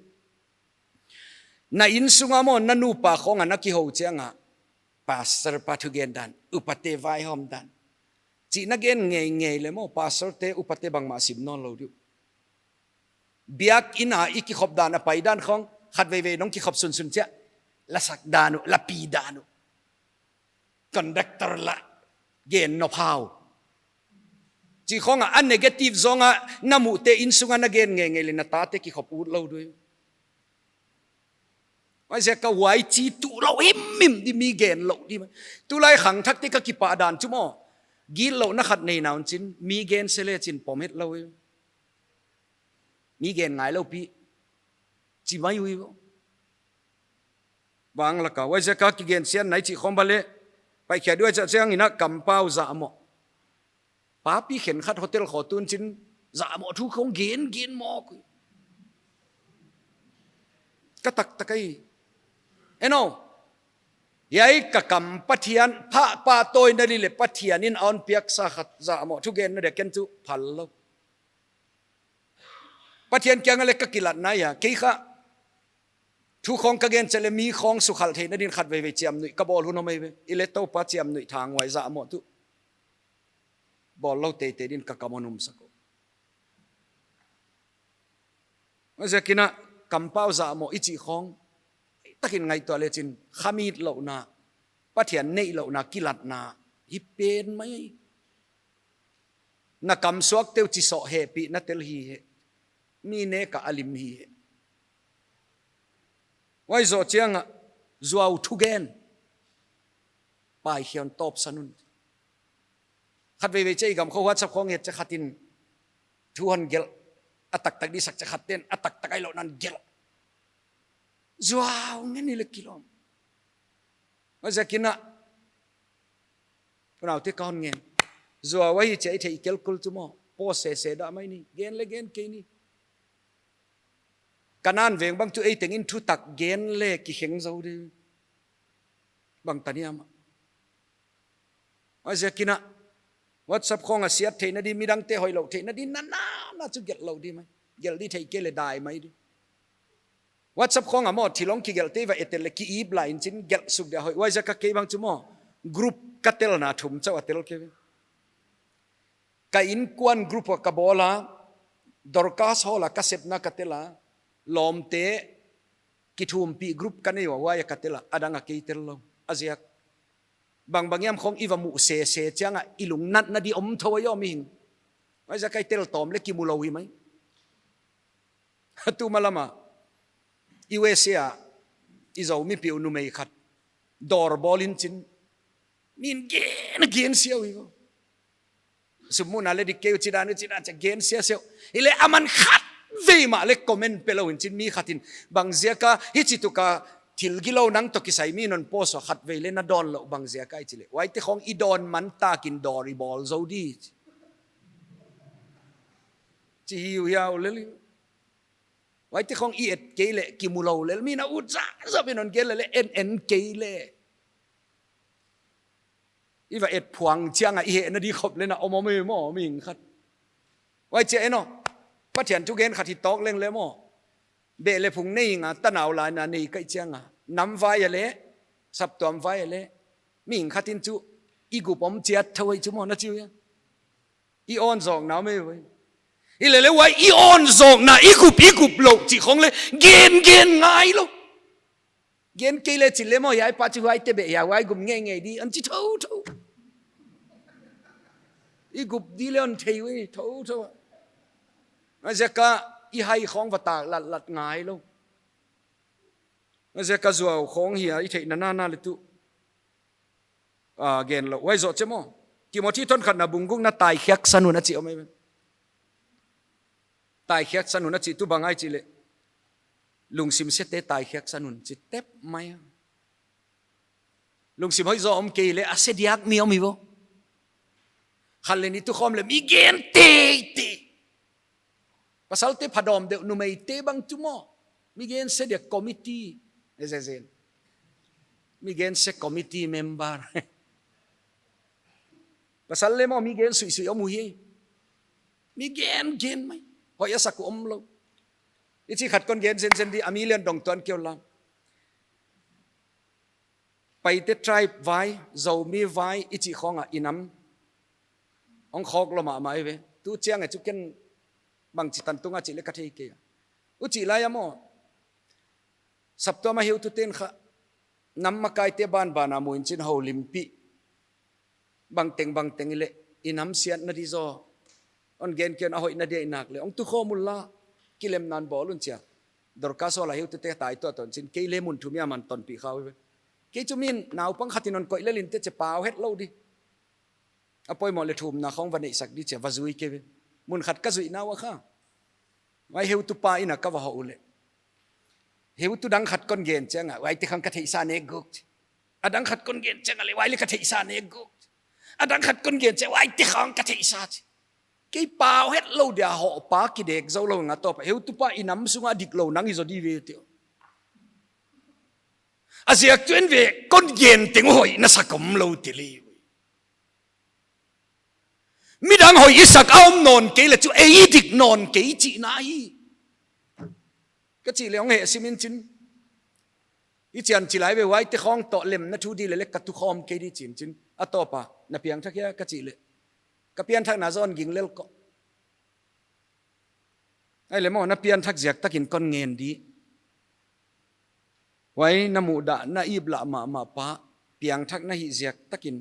Na innsung a maw, na nupa khong a na kihou chiang a, pastor pa thugen dan, upate vaihawm dan chih na gen ngeingei leh maw, pastor te, upate bangmah sim nawnlou di uh. Biakin a i kikhop dan a pai dan khong, khatveivei nong kikhop sunsun chiang a, la sak dan uh, la pi dan uh, conductor la gen nop hau chih khong a, a negative zawng a na muhte innsung a na gen ngeingei leh na tate kikhop utlou di uh. Huaiziak a huai chi tuh lou himhim di, mi gen lou di mai. Tulai khangthakte ka kipah dan chu maw, gitlouhna khat nei na un chin, mi gen se leh chin pom hetlou hi. Mi gen ngailou pi chi mai uh hi. Bang laka, huaiziak a kigensiatna i chih khong bang leh, paikhiat di, huai chiang in a kampau zahmoh. Papi khenkhat hotel khong tun chin, zahmoh thu khong gen gen mawk. Ka taktak ahi. Eno. Hiai ka kam Pathian, pha, pahtawina di leh Pathian in a hon piaksa khat zahmoh thugenna dia ken chu phal lou. Pathian kiang a leh ka kilatna hi a, kei kha thu khong ka gen chiang leh mi khong sukhalh theihna din khatveivei chiamnuih ka bawl hun om eive. I leh Toupa chiamnuih thanghuai zahmoh tuh bawl lou teitei din ka kam hon umsak uh. Huaiziakin a kampau zahmoh i chih khong takin ngaihtuah leh chin, khamit louhna, Pathian neih louhna kilatna hi pen mai. Na kam suakte uh chi sawh hehpihna tel hi he. Mi nek a lim hi he. Huai zoh chiang a zuau thugen, pai hiau, tawpsan un. Khat veivei chih gam khong WhatsApp khong et chih khat in thu hon gelh. A taktak di sak chih khat ten a taktak ahi lou nan gelh. Zuau ngen i le kilawm. Huaiziakin a, unaute ka hon ngen. Zuau ahi chih i theih kel kul chu maw. Post sese dah mai ni. Gen le gen kei ni. Kanaan veng bang chu ei tengin thutak gen le kikheng zou di. Bang taniam a. Huaiziakin a, WhatsApp khong a siat theihna di, midangte hoihlou theihna di, nana, na chu gelh lou di mai. Gelh di theih kei le dai mai di. WhatsApp khong a maw, thil hong kigelhte va etel le ki-ip lai in chin gelh suk dia hoih. Huaiziak a kei bang chu maw, group ka telna thum chauh a tel kei ve. Ka innkuan group a ka bawl a, Dorcas Hall a ka sepna ka tel a, lawmte kithumpih group ka nei ua, huai a ka tel a, a dang a kei tel lou. A ziak. Bangbang hiam khong i va muh sese chiang a, i lungnatna di om thou a, mihing. Huaiziak a i tel tawm le kimu lou hi mai. Tuma lam a, U S A a, i Zomi piu numei khat. Dawr bawl in chin. Min gen, gen siau hi ko. Sum muhna le dik kei uh, chi dan uh, chi dan uh, gen siausiau. Hileh aman khatvei mah le comment pe lou in chin mi khat in. Bang ziak a, hichi tuk a thil gilou nang toh kisai mi non post a khatvei le na dawn lou bang ziak a i chi le. Huaite khong i dawn man takin dawr i bawl zou di. Chi hi uh hiau lel. Huaite khong i et kei le kimu lou lel. Mi na ut zahzah in hon gen le le en en kei le. I va et phuang chiang a i hehna di khop le na om om e maw, mihing khat. Huai chia en aw. Pathian thugen khat hi tawk leng le maw. Beh le phung nei nga tanau lai na nei kai chiang a. Nam vai a le, saptuam vai a le. Mihing khat in chu i gup om chiat thou hi chu maw na chi uh hia. I awn zawkna mai vai. Hilele huai i awn zawkna i gup i gup lou chih khong le gen gen ngai lou. Gen kei le chi le maw, hiai pa chi huaite beh hia, huai gup ngeingei di, hon chi thouthou. I gup di le hon thei uh thouthou. Huaiziak a i hai khong va tak latlat ngai lou. Huaiziak a zuau khong hia i theihna nana le tu. Ah, gen lou, huai zoh che maw. Timothy thon khatna bung gukna taikhiaksan un a chi om mai ve. Taikhiaksan un a chi tu bang ai chi le. Lungsim sete taikhiaksan un chi tep mai a. Lungsim hoih zaw om kei le a se diak mi om hi vo. Khat le nih tu khawm le mi gen teitei. Pasalte phadawm deuh, numeite bang chu maw. Mi gen se dia committee. Ezezen. Mi gen se committee member. Pasal le maw mi gen suisui om uh hi. Mi gen gen mai. Hoih a sak uh om lou. I chi khat kon gen zenzen di a million dong tuan keu lam. Paite tribe vai, Zomi vai, i chih khong a i nam. Hong khawk lou mahmah ve. Tu chiang a chu ken bangchi tan tung a chih le ka thei kei a. U chih lai a maw. Saptuam a heutute'n kha. Nam makaite banban a mu in chin houlimpih. Bangteng bangteng i le. I nam siatna di zaw. Hon gen ken a hoihna dia i nak le. Hong tu khawm un la. Kilemna bawl un chia. Dorcas Hall a heutute tai tuah ton chin. Kei le mun thum a man tonpih kha uh ve. Kei chu min naupang khat in hon koih lel in te che pau het lou di. A poimoh le thumna khong va neihsak di chia va zui kei ve. Mun khat ka zuihna uh a kha. Huai heutupa in a ka va hoh uh le. Heutu dang khat kon gen chiang a. Huaite khong ka theihsa nek guk. A dang khat kon gen chiang a le. Huai le ka theihsa nek guk. A dang khat kon gen chiang a. Huaite khong ka theihsa chi. Kei pau het lou dia hoh pa kidek zou lou nga toh pa. Heutupa i nam sunga dik lou nang i zaw di ve tio. A ziak chu en ve kon gen teng hoih na sak om lou ti le. Midang hoih i sak a om nawn kei le chu ei i dik nawn kei chihna hi. Ka chih le hong heh sim in chin. I chian chi lai ve huaite khong toh lemna thu di le le ka tu khawm kei di chin chin. A toh pa, na piangthak hia ka chih le. Ka pianthakna zaw hon ging lel ko. Ai le maw, na pianthak ziak takin kon ngen di. Huai na mudah na ip lah mahmah pa, piangthak na hih ziak takin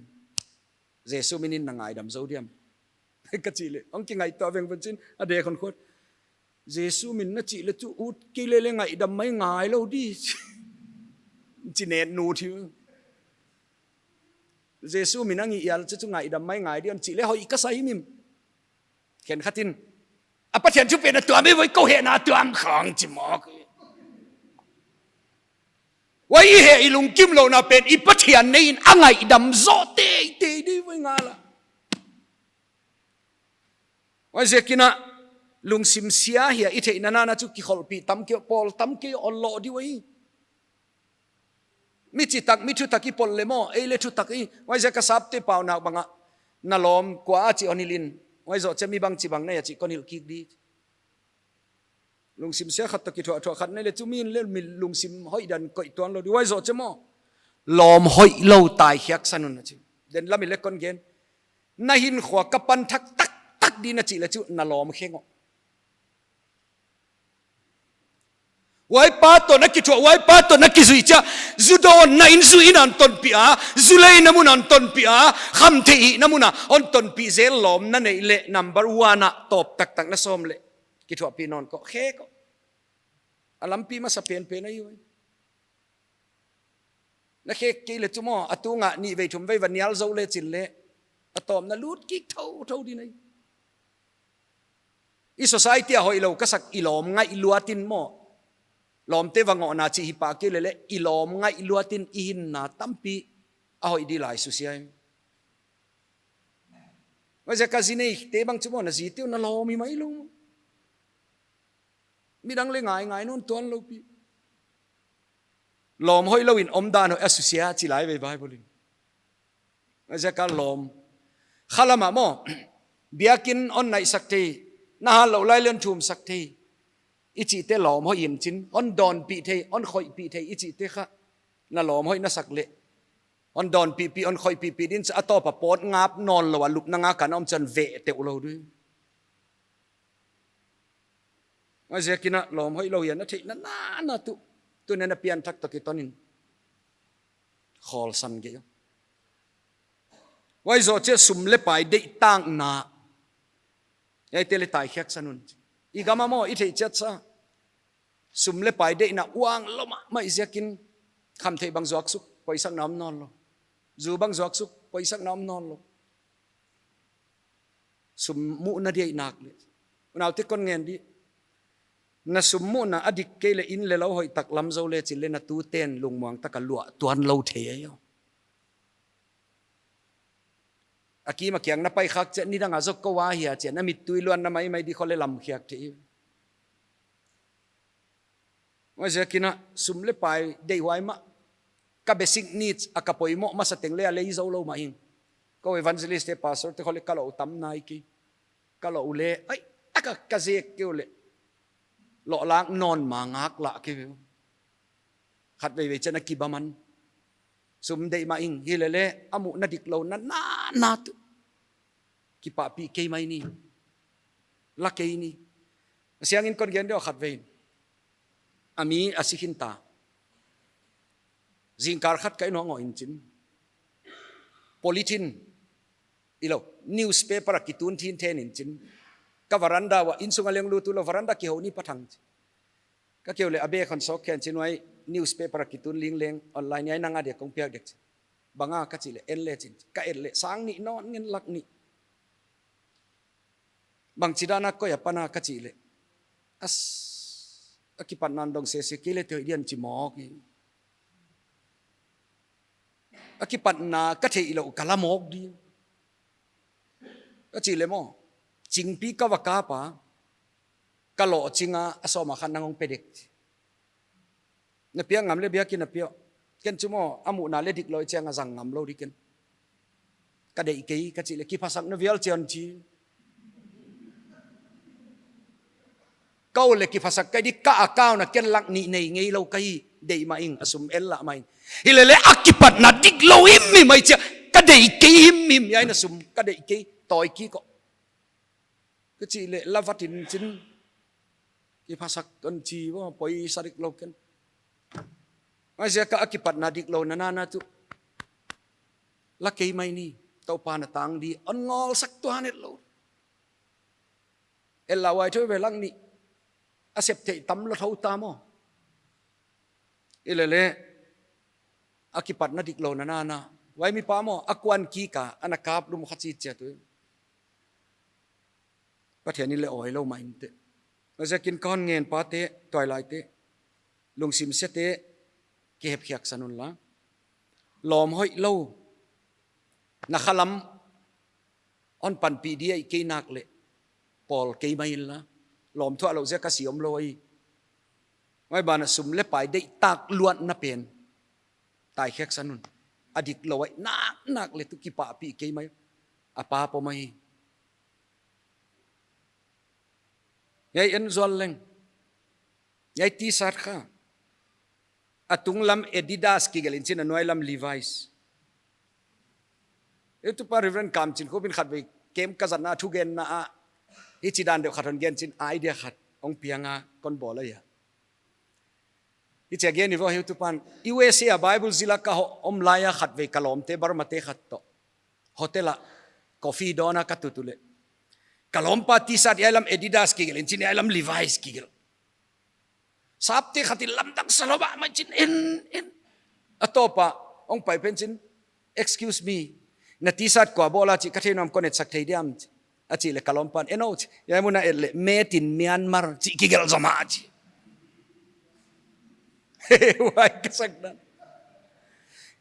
Jesu min in na ngaidam zou diam. Ka chih le, hong kingaihtuah veng ven chin, a dek hon khot. Jesu min na chih le chu ut kei le le ngaihdam mai ngai lou di. Chi net nu thiu. Jesu min a ngial chu chu ngaidam mai ngai di hon chih leh hoih ka sa himhim. Khenkhat in, a Pathian chu pen a tuam e voi, kou hehna tuam khong chi mawk. Huai i heh i lungkimlouhna pen i Pathian nei in a ngaidam zoh teitei di voi ngal a. Huaiziakin a lungsim sia hia i theihna nana chu kikholhpih tam kei, pawl tam kei, hon loh di uh ahi. Mi chitak, mi thutak i pawl leh maw, ei leh thutak i. Huaiziak a sapte pau nak bang a, na lawm kua a chih hon hilh in. Huai zoh chiah mi bangchibang na hia chih kon hilh kik di. Lungsim sia khat toh kithuahthuah khat nei leh chu mi in leh mi lungsim hoih dan koih tuan lou di. Huai zoh chiah maw, lawm hoihlou taikhiaksan un a chi. Den lam i leh kon gen. Na hinkhua ka pan thak taktak di na chih leh chu na lawm kheng uh. Huai pa toh na kithuah, huai pa toh na kizui chiah, zu dawnna in zu in hon tonpih a, zu leina mun hon tonpih a, khamtheihna mun a hon tonpih zel lawm na neih leh number one a tawp taktak na sawm leh kithuahpih nawn kei uh, khe kei uh. A lampi masa penpen ahi uh. Na khek kei leh chu maw, a tunga nih vei thum vei va nial zou leh chin leh, a tawpna lut kik thouthou di nei. I society a hoihlou ka sak i lawm ngaihluat in maw, lawmte va ngohna chih hi pah kei leh leh, i lawm ngaihluat in i hinna tampi a hoih di lai susia. Huaiziak a zi neite bang chu maw, na zite uh na lawm hi mai lou. Midang leh ngaingai nawn tuan lou pi. Lawm hoihlou in omdan hoih a susia chi lai ve Bible in. Huaiziak a lawm. Khalam a maw, biakinn hon naihsak thei, na hatlouh lai leh hon thumsak thei i chihte lawm hoih in chin, hon dawnpih thei, hon khoihpih thei i chihte kha na lawm hoih na sak leh, hon dawnpihpih, hon khoihpihpih din chu a tawp a pawt ngap nawnlou a lupna ngak a na om chiah hon veh teuh lou di uh. Huaiziakin a lawm hoihlou hia na theihna nana tuh, tuni'n a pianthak toh kiton in khawlsan gei uh. Huai zoh chiah sum leh pai deihtakna, hiaite leh taikhiaksan un. I gam a maw i theih chiat sa, sum leh pai deihna uang lou mahmah ziakin khamtheih bang zuak suk, poisak na om nawnlou. Zu bang zuak suk, poisak na om nawnlou. Sum muhna deihnak leh. Unaute kon ngen di. Na sum muhna a dik kei leh in leh lou hoihtak lam zou leh chin leh na tute'n lungmuang tak a luah tuan lou thei ahi uh. A kim a kiang na pai khak chiah nidang a zok kou a hia chiah na mittui luanna maimai di khong leh lamkhiak thei. Huaiziakin a sum leh pai deihhuai mah, ka basic needs a ka poimoh masa teng leh a lei zou lou mah ing. Kou evangelist te pastor te khong leh ka loh uh tam nai kei. Ka loh uh leh, ai, taka ka zek kei uh leh, loh lak nawn ma ngak lah kei ve uh. Khatveivei chiah na kibang man. Sum deih mah ing, hilele a muhna diklouhna nana tuh kipahpih kei mai ni. La kei ni. A siangin kon gen di uh khatvei. A mi a si khin ta. Zingkal khat ka inn uah ngoh in chin, polythene, ilou, newspaper a kitun thinthen in chin, ka veranda uah, innsung a leng lut ulou, veranda kihou ni pathang chin. Ka keu leh a bag hon sawk khen chin, huai newspaper a kitun lingleng, online hiai nang a dia kong piak dek chin. Bang a ka chih leh, en le chin. Ka et leh sang nih nawn ngen, lak nih. Bangchidan a koi a pan a ka chih leh, as, a kipatna dong sese kei leh te hoih diam chi mawk hi. A kipatna ka theihlouh ka la mawk di. Ka chih leh maw, chingpi ka va kap a, ka loh ching a, a sawm a khat nang hong pe dek. Na piak ngam leh biakin a piak. Ken chu maw, a muhna leh diklou chiang a zang ngam lou di ken. Ka deih kei, ka chih leh kiphasak na vial chian chi. Kou leh kiphasak ka hi di, ka account a ken lak nih nei ngeilou ka hi, deih mah ing, a sum el lah mah ing. Hilele a kipatna diklou himhim mai chia, ka deih kei himhim, hiai na sum, ka deih kei, tawi kik o. Ka chih leh la vat in chin, kiphasak kon chi maw, poisa diklou ken. Huaiziak a kipatna diklouhna nana tuh la kei mai ni, Toupa'n a tang di, hon ngawlsak tuan et lou. Ella huai thou ve lak nih, a sep theih tam lou thou ta maw. Hilele, a kipatna diklouhna nana, Huai mipa maw, a kuan kik a, ana kap lum kha chi chia tu. Pathian in leh awi lou mah inteh. Huaiziakin kon ngen pate, tuailaite, lungsim siate, kihepkhiaksan unla. Lawm hoihlou. Na khalam hon panpih di ahih kei nak leh, pawl kei mai inla. Lawm thuah louh ziak a si omlou ahi. Huai banah sum leh pai deihtak luatna pen taikhiaksan un. A diklou ahih nak nak leh tu kipahpih kei mai. A pah pom ahi. Hiai en zual leng. Hiai T-shirt kha. A tunglam Adidas kigelh in chin, a nuailam Levi's. Heutupa Reverend Kamchinkhup in khatvei camp ka zatna thugenna ah, hichi dan deuh khat hon gen chin, idea khat hong piang a kon bawl ahi a. Hichia gen ni vo, heutupan U S A a Bible zil a ka ho-, om lai a khatvei ka lawmte Burmate khat toh hotel ah coffee dawn a ka tut uleh, ka lawmpa T-shirt hiailam Adidas kigelh in chin, hiailam Levi's kigelh. Sapte khat in lamdang sa lou mahmah chin, en, en. A tawp a hong pai pen chin, "Excuse me, na T-shirt kua bawl a?" chi, "Ka theih nuam kon etsak thei diam?" chi. A chih leh ka lawmpan, "En o," chi. "Hiai mun a et leh, 'Made in Myanmar' chi kigelh zaw mah," chi. Huai ka sak dan.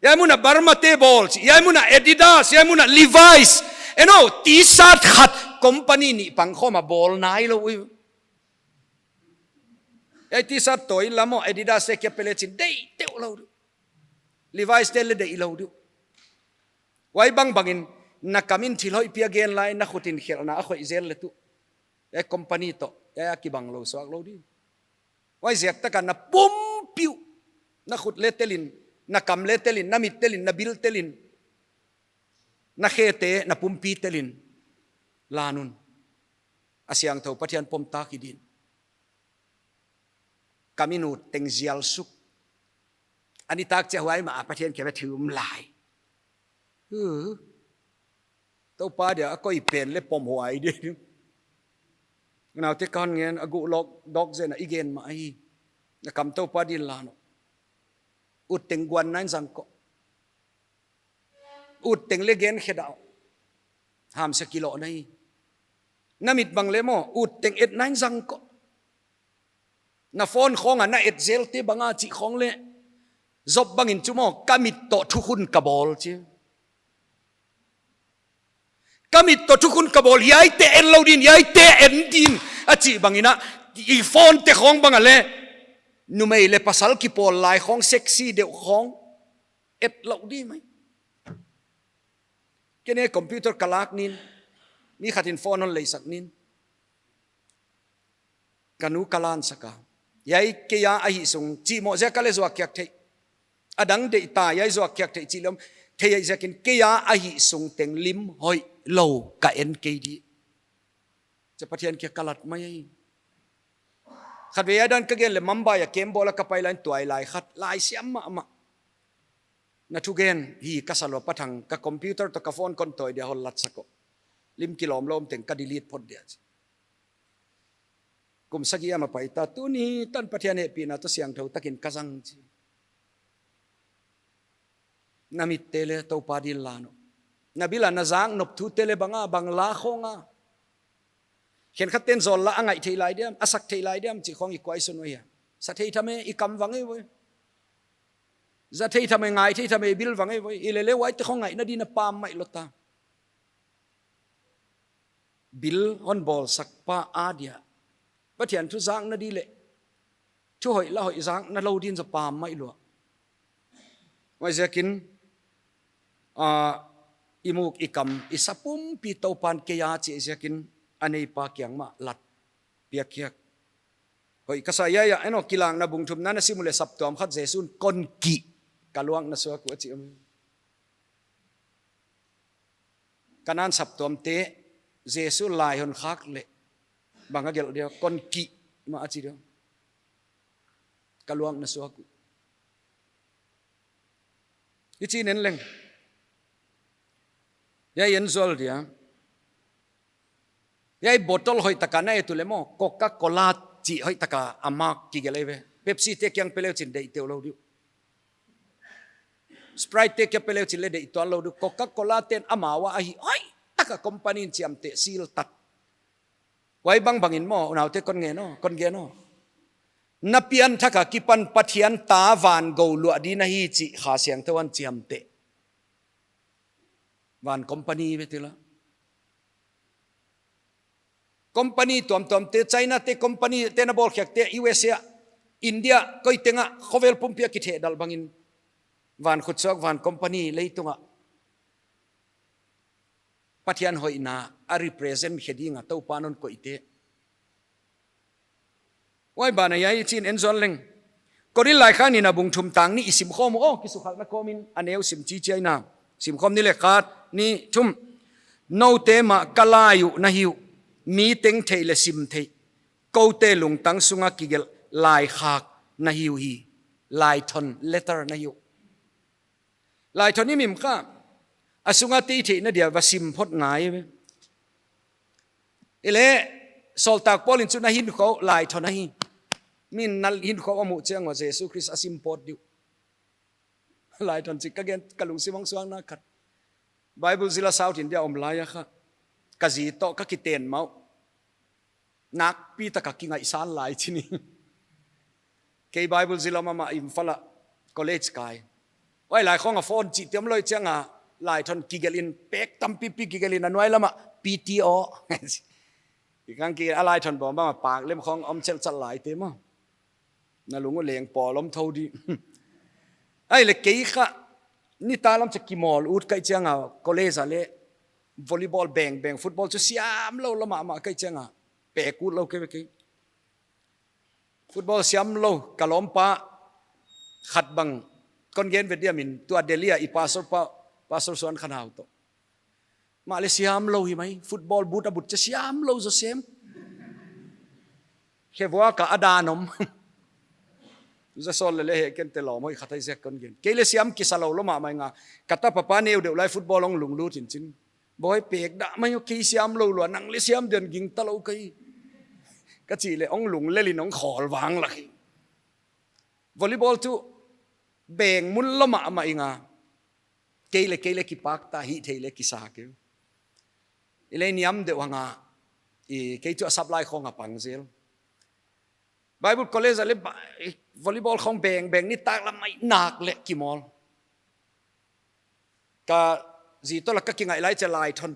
"Hiai mun a Burmate bawl," chi. "Hiai mun a Adidas, hiai mun a Levi's." En o, T-shirt khat company nih pang khawm a bawl nailou uh. Hiai T-shirt toh in la maw, Adidas te kia pe leh chin, deih deuh lou di uh. Levi's te leh deih lou di uh. Huai bangbang in, na kam in thil hoih piak gen lai, na khut in khelhna a khoih zel leh tu, hiai company toh, hiai a kibang lou suak lou di. Huaiziak tak a na pumpi uh, na khut leh tel in, na kam leh tel in, na mit tel in, na bil tel in, na khete, na pumpi tel in lan un. A siangthou Pathian pom tak hi din. Kam in ut teng zial suk. A nitak chiah huai mah a Pathian kiang ah thum lai. Hu. Toupa dia a koi pen leh pom huai di. Naute, kon ngen, a guh lawk dawk zen a i gen mah ahi. Na kam Toupa din lan o. Ut teng guan nai zang ko. Ut teng leh gen khe dah. Hamsia kilouh na hi. Na mit bang leh maw, ut teng et nai zang ko. Na phone khawng a na et zelte bang a chih khawng leh, Job bangin chu maw, "Ka mit toh thukhun ka bawl," chi. "Ka mit toh thukhun ka bawl, hiaite en lou din, hiaite en din," a chih bangin a, i phone te khawng bang a leh, numei leh pasal kipawl lai khawng, sexy deuh khawng, et lou di mai. Ken e computer ka lak nin, mi khat in phone hon leisak nin, ka nu ka lan sak a. Hiai kei a ahih sung, chih moh ziak a leh zuak khiak theih. A dang deih ta, hiai zuak khiak theih chih leh om thei ahih ziakin kei a ahih sung teng lim hoihlou ka en kei di. Chia Pathian kiang ka lat mai ahi. Khatvei hiai dan ka gen leh Mumbai a camp bawl a ka pai lai in tuailai khat, lai siam mahmah. Na thugen hi ka sa lou a, Pa Thang, ka computer toh ka phone kon tawi dia, hon lat sak o. Lim kilawm lawm teng ka delete phot dia, chi. Kum sagih a mah pai ta, tuni tan Pathian hehpihna toh siangthou takin ka zang, chi. Na mitte leh Toupa din lan o. Na bil a na zak nop thute leh bang a, bang la khawng a. Khenkhat ten zawl la a ngaih theih lai diam, a sak theih lai diam, chih khawng i kuai sun uh hia. Sa thei tham e, i kam vang e voi. Za thei tham e, ngai thei tham e, i bil vang e voi. I leh leh huaite khawng ngaihna di na pam mai lou ta. Bil hon bawlsak pa a dia Pathian thu zakna di leh thu hoih la hoih zakna lou din zaw pam mai lua. Huaiziakin, ah, i muk i kam i sa pumpi Toupan kei a chi ziakin a neipa kiang mah lat piak khiak. Hoih ka sa, hiai a, en o, Kilakna bung thumna na sim uleh saptuam khat Jesu'n, "Kon kih, ka luang na suak uh," a chi om. Kanaan saptuamte Jesu lai hon khak leh bang a gelh dia, "Kon kih mah," a chi dia. "Ka luang na suak uh." Hichi nen leng. Hiai en zual dia. Hiai bottle hoih taka na et uleh maw, Coca-Cola chih hoih taka a mark kigelh ahi ve. Pepsi te kiang pe leuchin deih teuh lou di uh. Sprite te kia pe leu chin le deih tuan lou di uh. Coca-Cola ten amau a ahi hoihtak a company in chiamteh, seal tat. Huai bangbang in maw, unaute, kon ngen aw, kon gen aw. Na pianthak a kipan Pathian ta van gou luah di na hi chih Kha Siangthou in chiamteh. Van company ve ti la. Company tuamtuam te, China te company te na bawlkhiak te, U S A, India, koi teng ah, khovel pumpi a kithehdalh bangin, van khutsuak, van company leitung ah Pathian hoihna a represent khe ding a Toupa'n hon koih te. Huai ban ah hiai chin en zual leng. Korin laikhak nihna bung thum tang nih i sim khawm uh, aw, kisukhalna kawm in a neu sim chichiai na. Sim khawm ni le, khat, nih, thum. Noute mah ka lai uh na hi uh, mi teng theih le sim theih, koute lungtang sung a kigelh laikhak na hi uhi. Laithon, letter na hi uh. Laithon i mim kha, a sung a tei theihna dia va sim phot ngai ve. Ile, Sawltak Paul in chu na hinkhua uh laithon ahi. Mi'n na hinkhua uh a muh chiang ua Jesu Khrist a sim pawt di uh. Laithon chih ka gen, ka lungsim ah suakna khat. Bible zil a South India om lai a kha, ka zi toh ka kiten mah uh. Nakpi tak a kingaihsan lai chih ni. Kei Bible zil a om, amah Imphal ah college kai. Huai lai khawng a phone chih te omlou chiang a, laithon kigelh in, pek tampipi kigelh in, a nuai lam ah P T O. I kang ki a laithon bawm bang a pak lem khawng om chelchal lai te maw. Na lung uh leng pawl om thou di. Ai le kei kha, nitaklam cha kimawl ut ka hih chiang a, college a le volleyball beng beng, football chu siam lou lou mahmah ka hih chiang a, pek ut lou kei ve kei. Football siam lou, ka lawmpa khat bang, kon gen ve diam in, tua Delhi a i pastor pa, Pastor Suan Khanhau toh. Mah le siam lou hi mai, football boot a but cha siam lou zaw sem. Khe vua ka a dan om. Zaw sawl le le he ken te lawm hoih khat ahi ziak kon gen. Kei le siam kisa lou lou mahmah nga, ka tapa pa neu deuh lai football hong lunglut in chin. Bawi, pek dah mai aw, kei siam lou lua, nang le siam den gingta lou ka hi. Ka chih le hong lunglel in hong khawl vang lak hi. Volleyball chu beng mun lou mahmah ing a. Kei le, kei le kipak ta, hihtheih le kisa kei. I le niam deuh hang a, i kei chu a sap lai khawng a pang zel. Bible college a le ba-, volleyball khawng beng beng nitaklam mai nak le kimawl. Ka zi toh la ka kingaih lai cha laithon.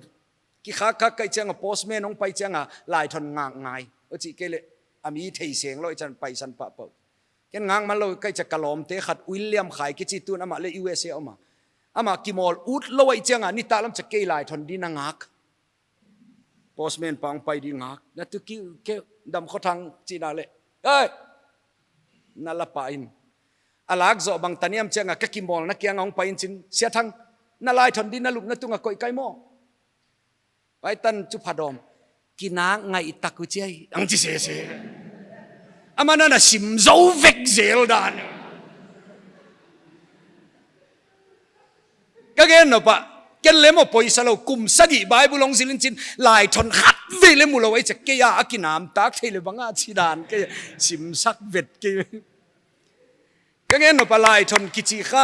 Kikhak khak ka hih chiang a postman hong pai chiang a laithon ngak ngai. Huchi kei le a mi thei seng lou i chan paisan pahpah. Ken ngak man lou ka hih cha ka lawmte khat William Khai kichi tun amah le U S A om a. Amah kimawl ut lou ahih chiang a nitaklam cha kei laithon di na ngak. Postman pa hong pai di ngak. Na tu ki ke dam kho thang chih na le. Hei! Na la pah in. A lak zoh bang taniam chiang a ka kimawlna kiang a hong pai in chin. Sia Thang, na laithon di na lupna tung a koih kai maw. Pai tan chu phadawm. Kinak ngaihtak uh chiai. Ang chi sese. Amah na na sim zou vek zel dan. Ka gen nop a, ken le maw poisa lou, kum sagih Bible hong zil in chin, laithon khat vei le mu lou ahih cha kei a, a kinamtak thei le bang a chi dan kei, simsak vet kei. Ka gen nop a laithon kichi kha,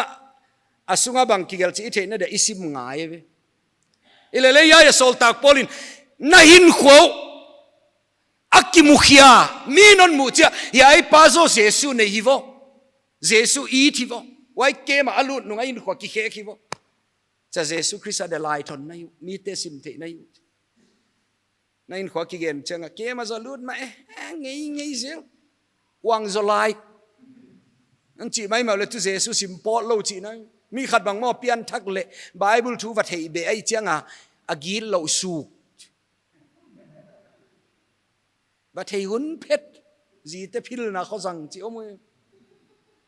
a sung a bang kigelh chih i theihna dia i sim ngai ve. I le le hiai a Sawltak Paul in, na hinkhua uh, a kimukhia, mi'n hon muh chiah, hiai pa zaw Jesu nei hi vo. Jesu it hi vo. Huai kei mah a lut nung a hinkhua kikhek hi vo. Cha Jesu Khrist a dia laithon na hi uh, mite sim theih na hi uh. Na hinkhua kigen chiang a, kei mah zaw lut mah e, e, ngei ngei zel. Uang zaw lai. Nang chih maimah le tu Jesu sim pawt lou chih na. Mi khat bang maw pianthak le, Bible thu va thei be ahih chiang a, a gilou suk. Va thei hun phet, zite philna khozang chi om e.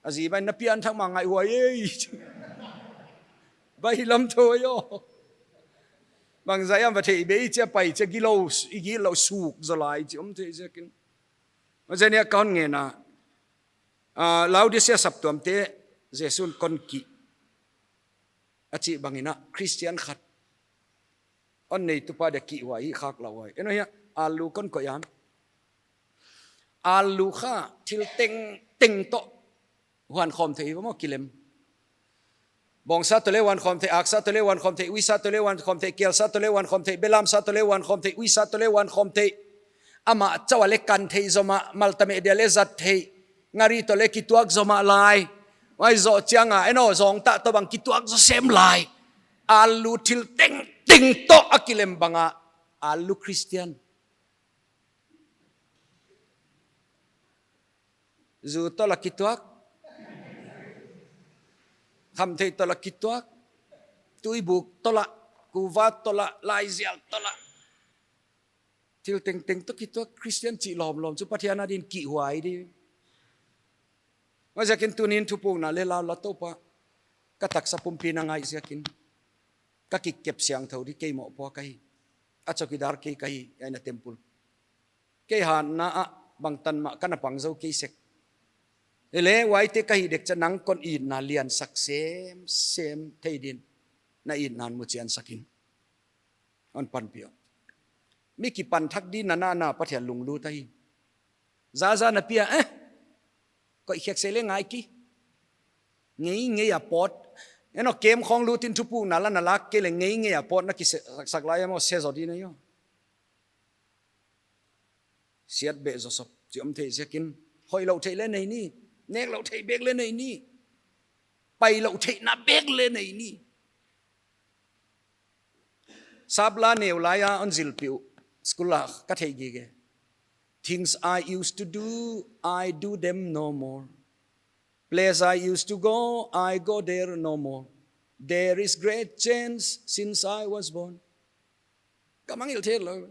A zi bang na pianthak mah ngaihhuai e. Bai lam tho yo. Bang zah hiam va thei be i chia pai chia gilou, i gilou suk zaw lai chi om thei ziakin. Huchi in ka hon ngen a. Ah, Laodicea saptuamte Jesu'n kon kih. A chih bangin a, Christian khat hon neitupa dia kihhuai hi khak lauhuai. En aw hia, alu kon koih a. Alu kha thil tengteng toh huan khawm thei hi vo maw kilem. Bawngsa toh le wan khawm theih, aksa toh le wan khawm theih, uisa toh le wan khawm theih, kelsa toh le wan khawm theih, belamsa toh le wan khawm theih, uisa toh le wan khawm theih. Amah chauh a le kan theih zomah, malta meh dia le zat theih. Ngari toh le kituak zomah lai. Huai zoh chiang a, eno, zawngtah toh bang kituak zaw sem lai. A lu thil tengteng toh a kilem bang a, a lu Christian. Zu toh la kituak. Khamtheih toh la kituak. Tuibuk toh la, kuva toh la, laizial toh la. Thil tengteng toh kituak Christian chih lawmlawm chu Pathian adin kihhuai di. Huaiziakin tuni'n thupukna le lau la Toupa. Ka taksa pumpi na ngaih ziakin. Ka kikep siangthou di kei moh pua ka hi. A chowkidar kei ka hi, hiai na temple. Kei hatna ah bangtan mah ka na pang zou kei sek. Hileh huaite ka hih dek chiah nang kon itna liansak semsem thei din. Na itna'n mu chiansak in. Hon panpih aw. Mi kipan thak di na na na Pathian lunglut ahi. Zaza na pia, eh? Koih khek se le ngai ki. Ngeingei a pawt. Eno, kem khawng lut in thupukna la na lak kei le ngeingei a pawt na kisak lai a maw, se zaw di na hi aw. Siat beh zaw sop, chi om theih ziakin. Hoih lou theih le nei ni. Nek lou theih bek le nei ni. Pai lou theihna bek le nei ni. Sap la neu lai a hon zilpih uh, school a ka theih gige. Things I used to do, I do them no more. Place I used to go, I go there no more. There is great change since I was born. Ka mangngilh theilou.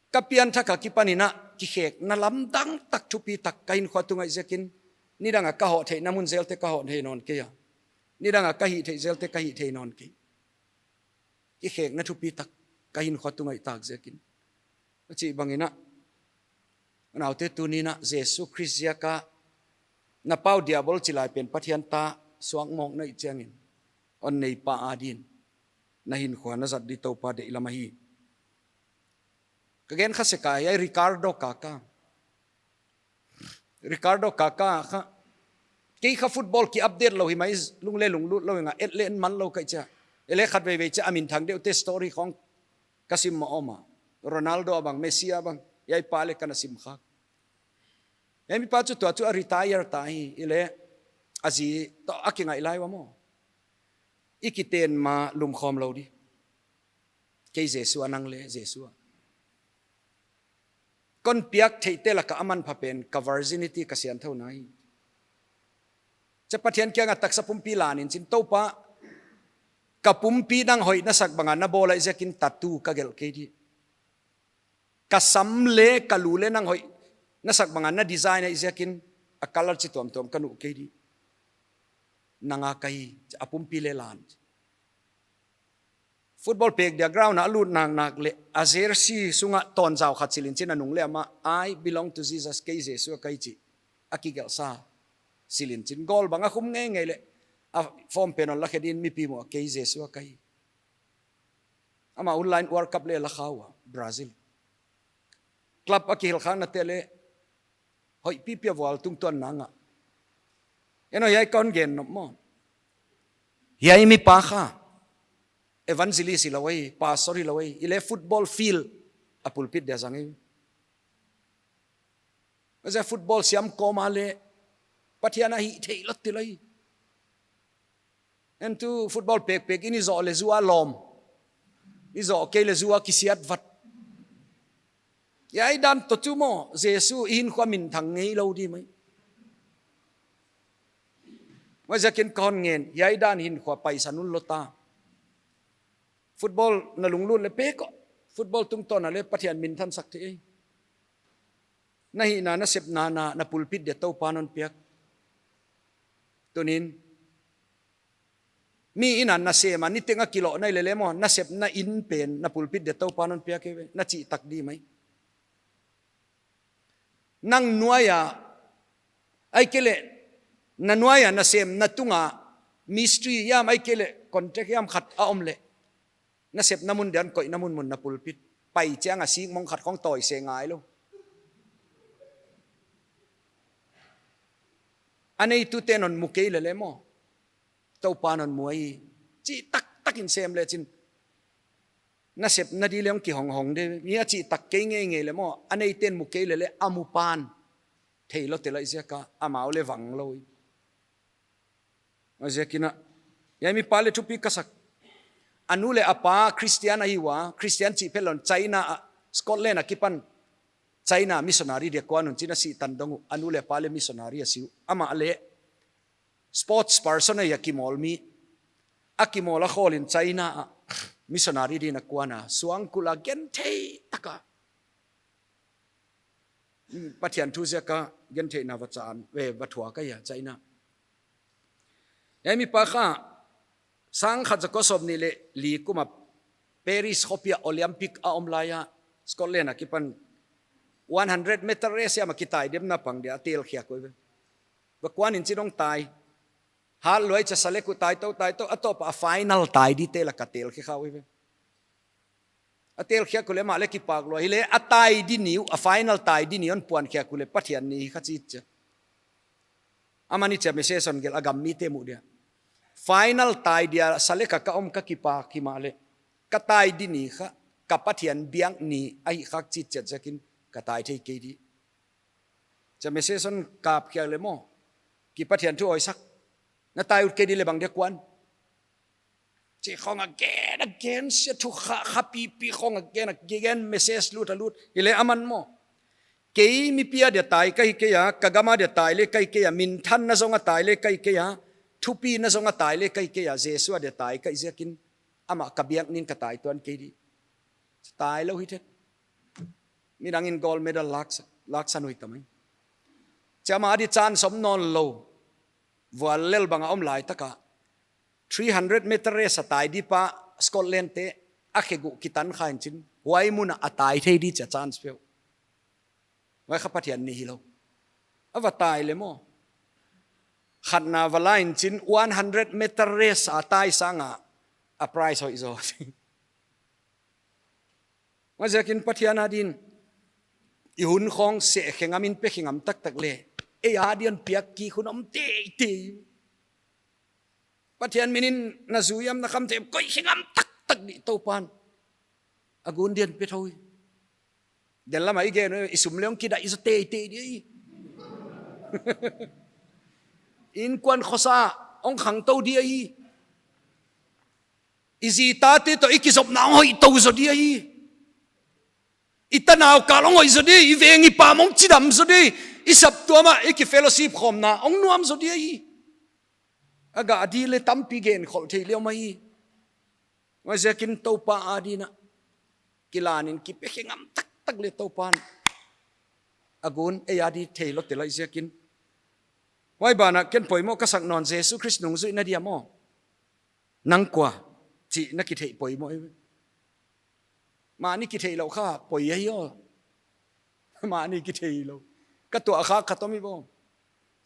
Ka pianthak akipan in a, kikhekna lamdang tak thupi tak ka hinkhua tu ngaih ziakin, nidang a ka hoh theihna mun zelte ka hoh thei nawn kei a. Nidang a ka hih theih zelte ka hih thei nawn kei. Kikhekna thupi tak ka hinkhua tu ngaih tak ziakin. A chih bang in a, unaute tuni'n a Jesu Khrist ziak a, na pau Diabol chilai pen Pathian ta suak mawk na hih chiangin, hon neipa adin na hinkhua na zat di Toupa deihlam ahi. Ka gen kha sek a, hiai Ricardo Kaká. Ricardo Kaká kha. Kei kha football ki update lou hi mai, lung le lunglut lou hi nga, et le en man lou ka hih chiah. Hileh khatveivei chiah a minthang deuhte story khawng ka sim mah om a. Ronaldo a bang, Messi a bang, hiai pa le ka na sim khak. Hiai mipa chu tua chu a retire ta hi, hileh a zi toh a kingaih lai ua maw. I kiten ma lumkhawm lou di. Kei Jesu a, nang le Jesu a. Kon piak theihte lak a a manpha pen ka virginity, ka siangthouna hi. Chia Pathian kiang a taksa pumpi lan in chin, Toupa, ka pumpi nang hoih na sak bang a na bawl ahih ziakin tattoo ka gelh kei di. Ka sam le ka lu le nang hoih na sak bang a na design ahih ziakin a color chi tuamtuam ka nuh kei di. Nang a ka hi, a pumpi le lan. Football pek dia ground a lut naknak le a jersey sung a tawnzau khat silh in chin, a nung le amah, "I belong to Jesus, kei Jesu a ka hi," chi a kigelhsa silh in chin. Goal bang a khum ngeingei le a form pen hon la khe din mipi muh a, "Kei Jesu a ka hi." Amah online World Cup le la kha ua, Brazil. Club a kihilhkhaknate le hoih pipi a vual tungtuanna ngah. Eno, hiai kon gen nop maw. Hiai mipa kha evangelist hilou hi, pastor hilou hi, hileh football field a pulpit dia zang hi. Huaiziak football siam kawm a le Pathian a hih theih lou ti lou hi. En tu football pekpek in i zoh le zu a lawm. I zoh kei le zu a kisiat vat. Hiai dan toh chu maw, Jesu i hinkhua minthang ngeilou di mai. Huaiziakin kon ngen, hiai dan hinkhua paisan un lou ta. Football na lunglut le pek aw. Football tungtawn a le Pathian minthansak thei. Na hihna, na sepna, na, na pulpit dia Toupa'n hon piak. Tuni'n. Mi in a na sem a, niteng a kiloh na hi le le maw, na sepna in pen, na pulpit dia Toupa'n hon piak hi ve, na chih tak di mai. Nang nuai a, ahihkeileh, na nuai a, na semna tung a, mistri hiam, ahihkeileh, contract hiam khat a om le. Na sepna mun dia hon koihna munmun na pulpit. Pai chiang a sik mong khat khong tawi se ngai lou. A neitute'n hon mu kei le le maw. Toupa'n hon mu ahi. Chih taktak in sem lechin, na sepna di leng kihonghong di. Mi a chih tak kei ngeingei leh maw, a neite'n mu kei leh leng a mu pan theilou te lai ziak a, amau leng vanglou hi. Huaiziakin a, hiai mipa leng thupi ka sak. A nu leh a pa Christian ahi ua, Christian chih phelh lou in China ah, Scotland akipan China missionary dia kuan un chin a sih tan dong uh, a nu leh a pa leng missionary a si uh. Amah leng sports person ahi a, kimawl mi. A kimawl a khawl in China ah missionary din a kuan a, suangkulh a genthei taka Pathian thu ziak a gentheihna va chan, ve, va thuak ahi a China. Hiai mipa kha, sang khat za kua sawmnih leh li kum a Paris khopi a Olympic a om lai a, Scotland akipan one hundred meter race a mah kitai demna pang dia a tel khiak uh ve. Va kuan in chin hong tai. Hat lua cha sa leh ku tai tou, tai tou, a tawp a final tai dite lak a tel khia kha uh ve. A tel khiak uh leh amah leng kipak lua. Hileh a tai di ni uh, a final tai di ni uh hon puan khiak uh leh Pathian ni kha chi chia. Amah ni chia message hon gelh a, gam mite muh dia. Final tai dia sa leh ka ka om ka kipak himahleh, ka tai di ni kha, ka Pathian biak ni ahi khak chi chia ziakin ka tai thei kei di. Chia message hon kap khiak leh maw, ki Pathian thu hoih sak. Na tai ut kei di leh bang dia kuan. Chih khong a gen, a gen, sia thu kha, kha pipi khong a gen, a gen, message lut a lut. Hileh aman maw, kei mipi a dia tai ka hi kei a, ka gam a dia tai leng ka hi kei a, minthanna zong a tai leng ka hi kei a, thupina zong a tai leng ka hi kei a, Jesu a dia tai ka hi ziakin, amah ka biak ni in ka tai tuan kei di. Tai lou hi thei. Midang in gold medal laksa, laksa nui tamai. Chia amah a di chance om nawnlou. Vuallel bang a om lai taka three hundred meter race a tai di pa Scotland te a khe guh kitan kha in chin, huai mun a tai thei di chia chance peuh. Huai kha Pathian ni hilou. A va tai leh maw, khatna va la in chin one hundred meter race a tai sang a, a prize hoih zaw. Huaiziakin Pathian a din i hun khong seh khe ngam in pe khe ngam taktak leh, ei a din piak kik hun om teitei. Pathian min in na zui hiam na khamtheih hiam koih khe ngam taktak di Toupa'n a gun din pe thou hi. Den lam a i gen uh, i sum leng kidaih zaw teitei di hi. Innkuan khosa hong khangtou di hi. I zi tate toh i kizopna hong hoihtou zaw di hi. I tanau kal hong hoih zaw di, i veng i pam hong chidam zaw di, i saptuam a i ki fellowship khawmna hong nuam zaw di hi. A gah di leh tampi gen khol thei liau mai hi. Huaiziakin Toupa a din a kilan in kipe khe ngam taktak leh Toupa'n a gun ei a di theilou te lai ziakin. Huai banah ken poimoh ka sak nawn, Jesu Khrist nungzuihna dia maw, nang kua chih na kitheih poimoh hi. Mahni kitheilou kha poi ahi aw. Mahni kitheilou. Ka tuah kha khat om hi baw.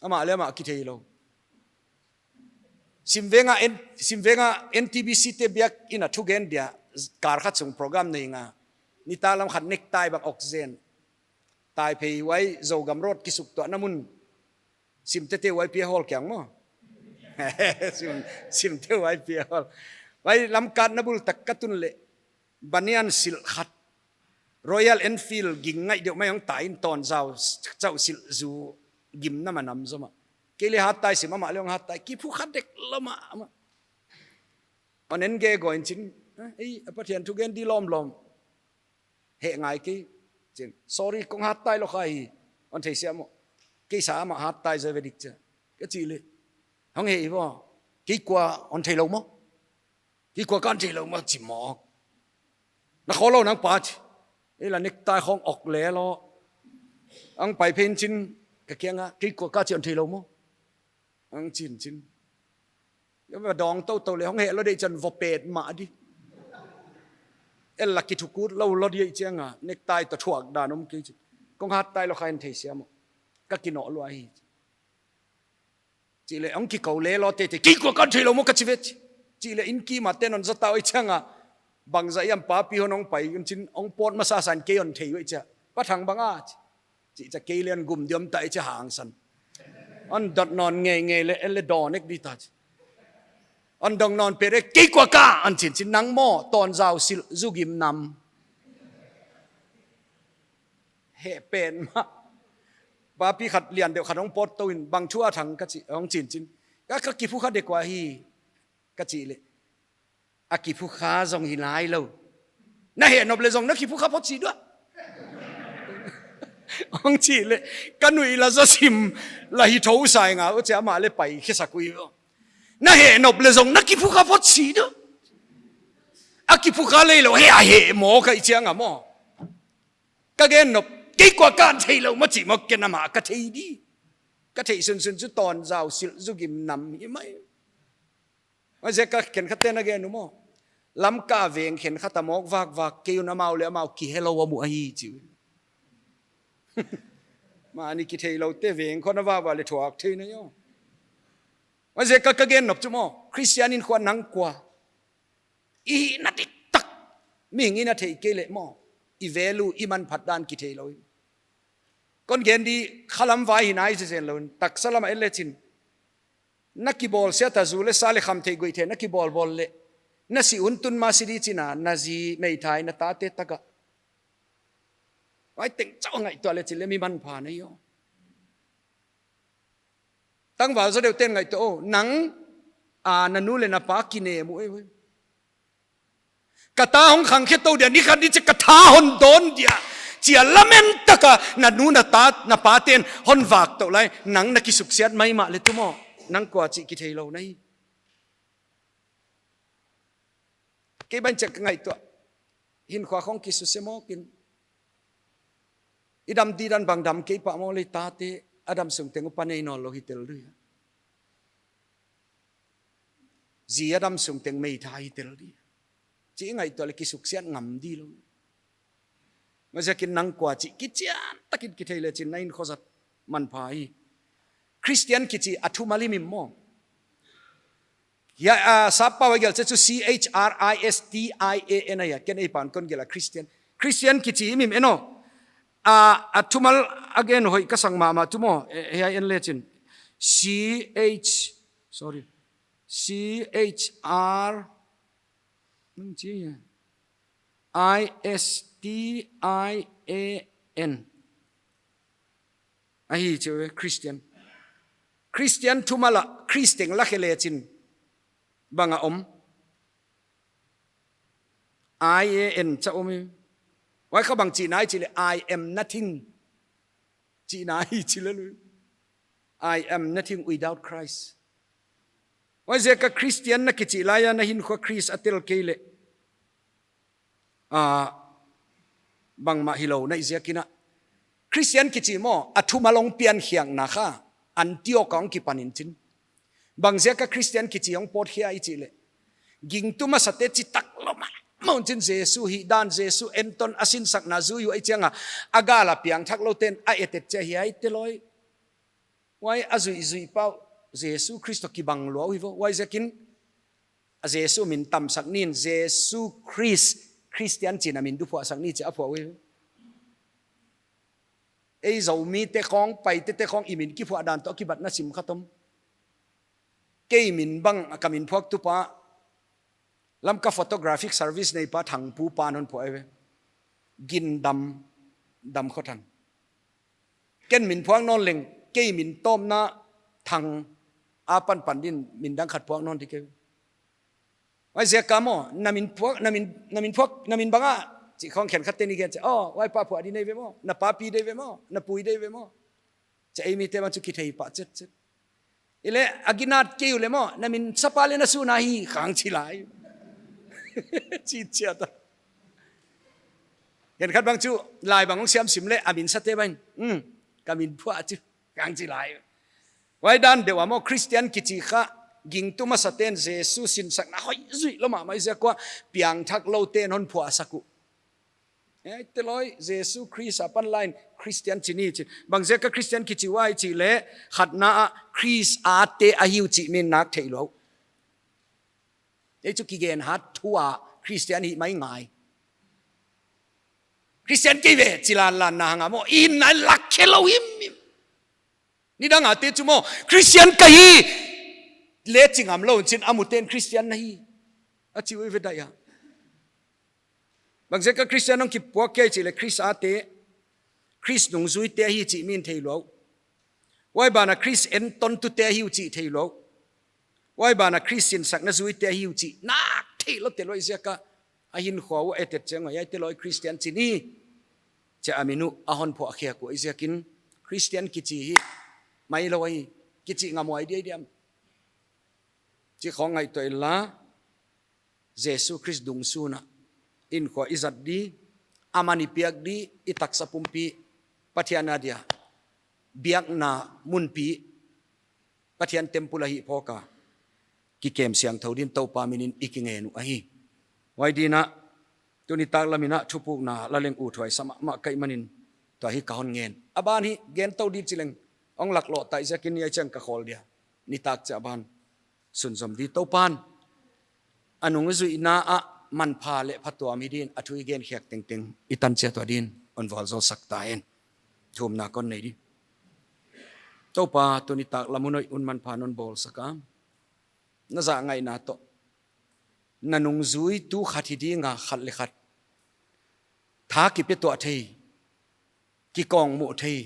Amah leh amah kitheilou. Simveng a N-, Simveng a N T B C te biak in a thugen dia, kar khat sung program nei nga. Nitaklam khat necktie bang oxygen. Taiphei huai Zogam Road kisuktuahna mun. Simtete huai pia hall kiang maw. Sim, Simte huai pia hall. Huai lamkatna bul tak ka tun leh, banyan silh khat, Royal Enfield ging ngaih deuh mai hong tai in, tawn zau chauh silh zu gimna ma nam zaw mah. Kei leh hat tai sim, amah leh hong hat tai, kiphu kha dek lou mah, amah. Hon en gige in chin, eh, ei, a Pathian thugen di lawmlawm. Heh ngai kei. Chin, sorry, kong hat tai lou kha hi. Hon theisiam maw. Kei sa amah hat tai zaw ve dik chia. Ka chih leh, hong heh hi baw. Kei kua hon theilou maw. Kei kua kon theilou maw chi mawk. Na khawl lou nang pa chi. Ei la necktie khong ok leh lou. Hong pai phen chin ka kiang a, kei kua ka chi hon theilou maw. Hong chin chin. Ka va dawng toutou leh hong heh lou deuh chan va pet mah di. Ei la kithukut lou lou di chiang a, necktie toh thuak dan om kei chin. Kong hat tai lou kha in theisiam maw. Ka kinoh lua hi. Chih leh hong kikou leh lou teitei, kei kua kon theilou maw ka chi ve chi. Chih leh inn kim a te'n hon zat ta uh chiang a, bangzah hiam papi hon hong pai un chin, hong pawt masa san kei hon thei uh chia. Pa Thang bang a chi. Chih chia kei leh hon gum diam ta chia hangsan. Hon dot nawn ngeingei leh, en leh dawn ek di ta chi. Hon dong nawn pet e, kei kua ka, hon chinchin, nang maw, tawnzau silh zu gim nam. Heh pen mah. Papi khat lian deuh khat hong pawt tou in, bang thu a thang ka chi, hong chinchin. Ka, ka kiphukha dek ua hi, ka chih leh, a kiphukha zong hi lai lou. Na heh nop leh zong na kiphukha phot chi dua, hong chih leh, ka nuih la zaw sim la hi thou sa ing a, huchia amah leh pai khe sak ui. Na heh nop leh zong na kiphukha phot chi dua. A kiphukha lei lou, heh a heh maw ka chih chiang a maw. Ka gen nop, kei kua ka thei lou maw chih maw, ken amah ka thei di. Ka theih sunsun chu tawnzau silh zu gim nam hi mai. Huaiziak a khenkhatte'n a gen uh maw. Lamka veng khenkhat a mawk vakvak kei un, amau leh amau kihe lou a mu ahi chi uh. Mahni kitheilou te veng khong a vakvak leh thuak thei na yo. Huaiziak a ka gen nop chu maw, Christian in kua nang kua. I hihna diktak mihing in a theih kei leh maw, i value, i manphat dan kithei lou. Kon gen di, khalam vai hi nai zenzen lou, taksa lam a et leh chin. Na kibawlsiat a zu leh sa leh khamtheih guihtheih na kibawlbawl leh, na si un tun ma si di chin a, na zi meithai na tate tak a. Huai teng chauh ngaihtuah leh chin leh mi manpha na hi aw. Tangval zaw deuhte'n ngaihtuah aw, nang, a, na nu leh na pa kinem uh e. Ka ta hong khangkhe tou dia, ni khat ni chiang ka tha hon dawn dia, chia lamen taka na nu na ta, na pate'n hon vak tou lai, nang na kisuksiat maimah leh tu maw, nang kua chih kithei lou na hi. Kei bang chiang ka ngaihtuah, hinkhua khong kisuse mawk in. I dam di dan bang dam kei pah maw leh, tate a dam sung teng upa nei nawn lou hi tel di a. Zi a dam sung teng meithai hi tel di a. Chih ngaihtuah leh kisuksiat ngam di lou. Huaiziakin nang kua chih kichian takin kithei leh chin na hinkhua zat manpha hi. Christian kichi a thumal i mim maw. Ya, ah, sap pau a gelh chu C H R I S T I A N a, ya, ken ei pan kon gelh a Christian. Christian kichi i mim en aw. Ah, a thumal a gen hoih ka sang mahmah tu maw. Eh, hiai en leh chin. C H, sorry. C H R, nang chi ya. I S T I A N. Ahi chu, eh, Christian. Christian thumal a, Christian la khe leh chin. Bang a om. I A N cha om i. Huai kha bang chihna i chih leh, I am nothing. Chihna hi chi leh lui. I am nothing without Christ. Huaiziak a Christian na kichi lai a na hinkhua Christ a tel kei leh, ah, bangmah hilou na hi ziakin a. Christian kichi maw, a thumal hong piankhiakna kha, Antioch a hong kipan in chin. Bang ziak a Christian kichi hong pawtkhia i chih leh, gingtu masate chi tak lou mah, maw chin Jesu hihdan, Jesu enton a sinsakna zui uh ahih chiang a, a gal a piangthak loute'n a et et chiah hiaite loi. Huai a zuihzuih pau, Jesu Khrist kibang lua uh hi vo. Huaiziakin, a Jesu min tamsak ni in, Jesu Khrist, Christian chi'n a min du phuahsak ni chia a phuah uh hi. Ei Zomi te khong, Paite te khong i min kiphuah dan toh kibatna sim khat om. Kei min bang a ka min phuak tu pa, Lamka Photographic Service nei pa Thangpu pa'n hon phuah ve. Gindam, Damkhothang. Ken min phuak nawn leng, kei min tawpna Thang apan pan din min dang khat phuak nawn di kei. Huaiziak a maw, na min phuak, na min, na min phuak, na min bang a, chih khong khenkhatte'n i gen chiah, oh, huai pa phuah di nei ve maw, na papi di ve maw, na pu di ve maw. Chia ei mite bang chu kithei pah chetchet. Ileh, a ginat kei uleh maw, na min sapa leh na su na hi, khang chi lai. Chi chia ta. Khenkhat bang chu, lai bang hong siam sim leh, a min sate bang, hmm, ka min phuah chu, khang chi lai. Huai dan deuh a maw, Christian kichi kha, gingtu masate'n Jesu sinsakna hoih zuih lou mahmah ziak ua, piangthak loute'n hon phuahsak uh. Eh, te loi, Jesu Khrist apan lai in Christian chi ni chi. Bang ziak a Christian kichi ua i chih leh, khatna a Khrist a te ahi uh chih min nak theih lou. Ei chu kigen hat thu a Christian hih mai ngai. Christian kei ve, chi lanlan na hang a maw, i hinna lak khe lou himhim. Nidang a te chu maw, Christian ka hi. le chi ngam lou chin a mu ten Christian na hi. A chi uh ve daih a. Bangziak a Christian hong kipuak kei chih leh Khrist a te, Khrist nungzui te ahi chih min thei lou. Huai ban a Khrist entawn tu te ahi uh chih thei lou. Huai ban a Khrist sinsak na zui te ahi uh chih nak thei lou te lou ziak a, a hinkhua uh a etet chiang uh, hiai te lou Christian chi ni. Chia a min uh a hon phuah khiak uh ziakin Christian kichi hi mai lou ahi, kichi ngam huai diai diam. Chi khong ngaihtuah inla, Jesu Khrist dungzui a hinkhua i zat di, aman i piak di, i taksa pumpi, Pathian a dia biakna munpi, Pathian temple ahi phawk a, kikem siangthou din Toupa min in i kingen uh ahi. Huai din a, tuni tak lam in a thupukna la leng uthuai sa mahmah ka hih manin, tua hi ka hon ngen. A ban hi gen tou di chi leng, hong lak lou ta ziakin hiai chiang ka khawl dia. Nitak chiah a ban sunzom di. Toupan a nungzuihna ah manpha leh phatuam hi din a thu i gen khiak tengteng i tan chiat uh din hon vualzawl sak ta hen. Thumna kon nei di. Toupa, tuni tak lam uh hoih un manpha non bawl sak a. Na zah ngaihna toh, na nungzuitu khat hi ding a, khat leh khat tha kipe tuah thei, kikawng muh thei,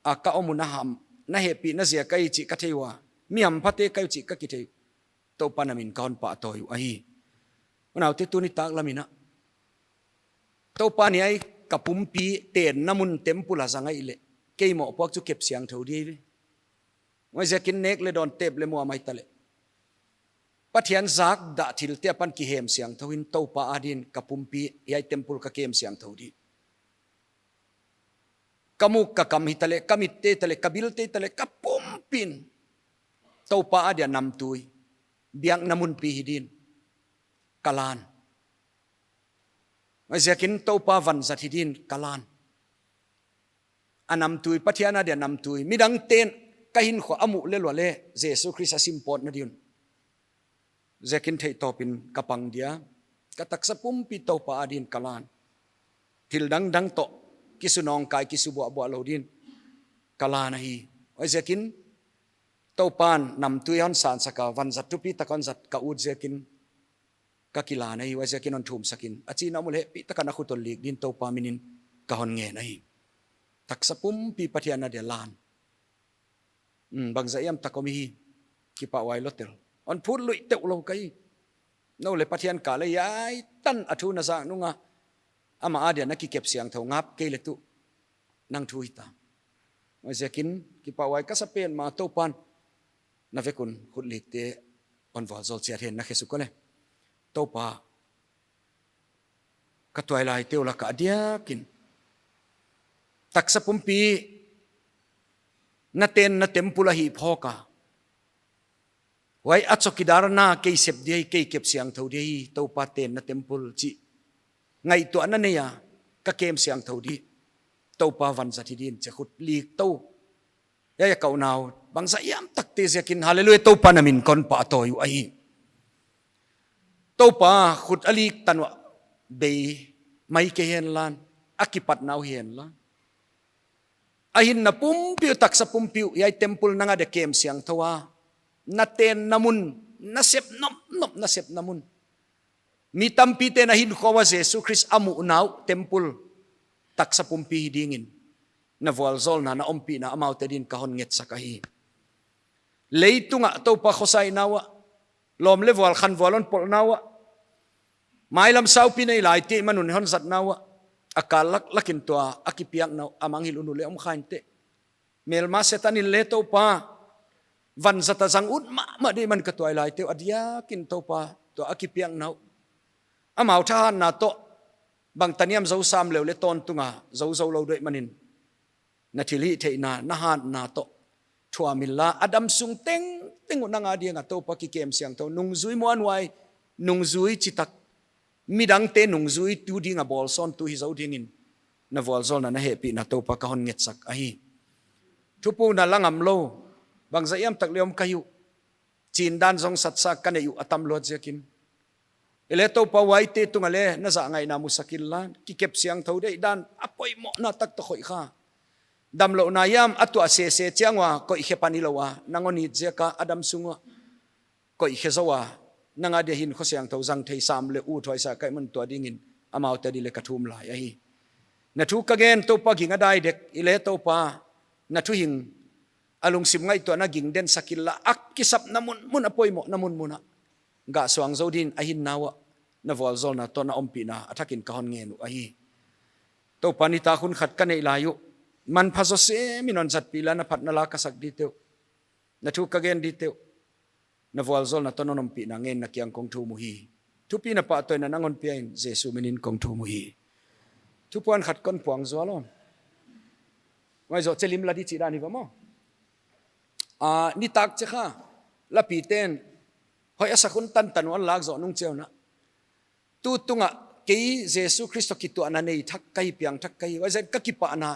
a ka om uh na ham, na hehpihna ziak ahi chih ka thei ua, mi hamphate ka hi uh chih ka kithei uh. Toupa na min ka hon pahtawi uh ahi. Unaute, tuni tak lam in a, Toupa, hiai ka pumpi tenna mun temple a zang ahih leh, kei mohpuak chu kep siangthou di ve. Huaiziakin nek leh dawn, tep leh muam ahi ta leh, Pathian zak dah thilte apan kihem siangthou in Toupa a din ka pumpi, hiai temple ka kem siangthou di. Ka muk ka kam hi ta leh, ka mit te hi ta leh, ka bil te hi ta leh, ka pumpi in Toupa a dia namtui, biakna munpi hi din ka lan. Huaiziakin Toupa, vanzat hi din ka lan. A namtui, Pathian a dia namtui, midangte'n ka hinkhua a muh leh lua leh Jesu Khrist a sim pawtna di un. Ziakin theihtawp in ka pang dia, ka taksa pumpi Toupa a din ka lan. Thil dangdang toh kisunawngkai, kisubuahbuah lou din ka lan ahi. Huaiziakin Toupan namtui hon sansak a, vanzat thupitak hon zat ka ut ziakin ka kilan ahi, huaiziakin hon thumsak in. A chihna om uleh hehpihtak a na khut hon lik din Toupa min in ka hon ngen ahi. Taksa pumpi Pathian a dia lan. Hmm, bangzah hiam tak om hi, kipahhuai lou tel. Hon phut luih teuh lou ka hi. Nou leh Pathian kal a hiai tan a thu na zak nung a, ama a dia na kikep siangthou ngap kei leh tuh nang thu hita. Huaiziakin kipahhuai ka sa pen mah, Toupan na vek un khut likte hon vualzawl chiat hen, na khe suk leh. Toupa, ka tuailaite uh lak ah a diakin taksa pumpi na tenna temple ahi phawk a, huai a chowkidar na kei sep di ahi, kei kep siangthou di ahi, Toupa, tenna temple chih ngaihtuahna nei a, ka kem siangthou di, Toupa, vanzat hi din chia khut lik tou. Hiai a ka unau bangzah hiam takte ziakin, Hallelujah, Toupa na min kon pahtawi uh ahi. Toupa, khut a lik tan uah bei mai kei hen lan, a kipatna uh hi hen lan. A hinna pumpi uh, taksa pumpi uh, hiai temple nang a dia kem siangthou a, na tenna mun, na sep nopnop, na sepna mun. Mi tampite'n a hinkhua ua Jesu Khrist a muhna uh temple, taksa pumpi hi dingin na vualzawlna, na ompihna amaute din ka hon ngetsak ahi. Leitung ah Toupa khosaina uah, lawm leh vual, khanvual hon polhna uah, mailam saupi nei laite i man un hon zatna uah, a kal laklak in tua a kipiakna uh a mangngilh un uh leh om kha inteh. Melma Setan in leh Toupa, vanzat a zang ut mahmah di man ka tuailaite uh a diakin Toupa, tua a kipiakna uh, amau thahatna toh bangtan hiam zou sam leu leh tawntung a zou zou lou deuh manin, na thilhihtheihna, na hatna toh thuam inla, a dam sung tengteng uh nang a dia Toupa kikem siangthou, nungzui muanhuai, nungzui chitak, midangte nungzuitu ding a bawlsawntu hi zou dingin na vualzawlna, na hehpihna Toupa ka hon ngetsak ahi. Thupukna la ngam lou bangzah hiam tak leh om ka hi uh. Chindan zong satsa ka neih uh a tam luat ziakin. Huleh Toupa, huaite tung ah leh na zahngaihna musak inla, kikep siangthou deihdan a poimohna tak toh khoih kha. Damlouhna hiam a tuah sese chiang ua koih khe pan hilou a, nang hon it ziak a a dam sung uah koih khe zou a, nang a dia hin Kho Siangthou zang thei sam leh uthuai sa ka hih man tua dingin amaute a di leh ka thum lai ahi. Na thu ka gen Toupa ging a dai dek, i leh Toupa, na thuhing a lungsim ngaihtuahna ging den sak inla, a kisapna munmun a poimohna munmun ah gah suang zou din a hinna uah na vualzawlna toh na ompihna a thakin ka hon ngen uh ahi. Toupa nitak hun khat ka neih lai uh, manpha zaw sem in hon zatpih inla na phatna la ka sak dite uh, na thu ka gen dite uh, na vualzawlna toh na ompihna ngen na kiang kong thum uhi. Thupina pahtawina nang hon pia in Jesu minin kong thum uhi. Thupuan khat kon puang zual aw. Huai zoh chin lim la di chih dan hi va maw. Ah, nitak chiang kha, lapiten hoih a sak hun tantan hon lak zoh nung chiang un, tu tung ah kei Jesu Khrist toh kituahna nei thak ka hi, piang thak ka hi. Huaiziakin ka kipahna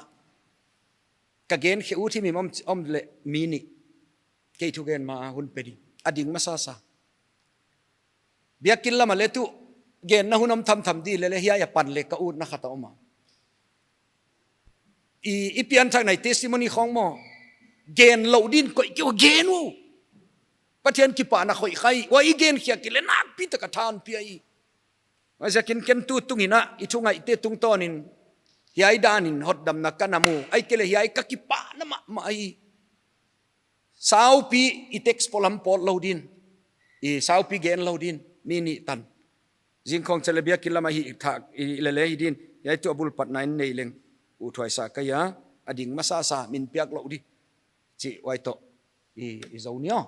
ka gen khe ut himhim om, om leh mi nih kei thugen ma hun pe di. A ding masasa. Biakinn lam ah leh tu genna hun om thamtham di leh leh hiai a pan leh ka utna khat a om a. I, i pianthakna i testimony khong maw, gen lou din koih kei uh, gen uh. Pathian kipahna khoih kha hi. Huai i gen khiak kei leh nakpi tak a tha hon pia hi. Huaiziakin ken tu tung in ah, i thu ngaihte tungtawn in, hiai dan in hotdamna ka na mu. Ahihkeileh hiai ka kipahna mahmah hi. Saupi i text polam pawt lou din, i saupi gen lou din, mi nih tan. Zingkhawng cheleh biakinn lam ah hi thak, i lele hi din, hiai tu a bul patna in nei leng uthuai sa ka hi a, a ding masasa min piak lou di. Chih huai toh i, i zou ni aw.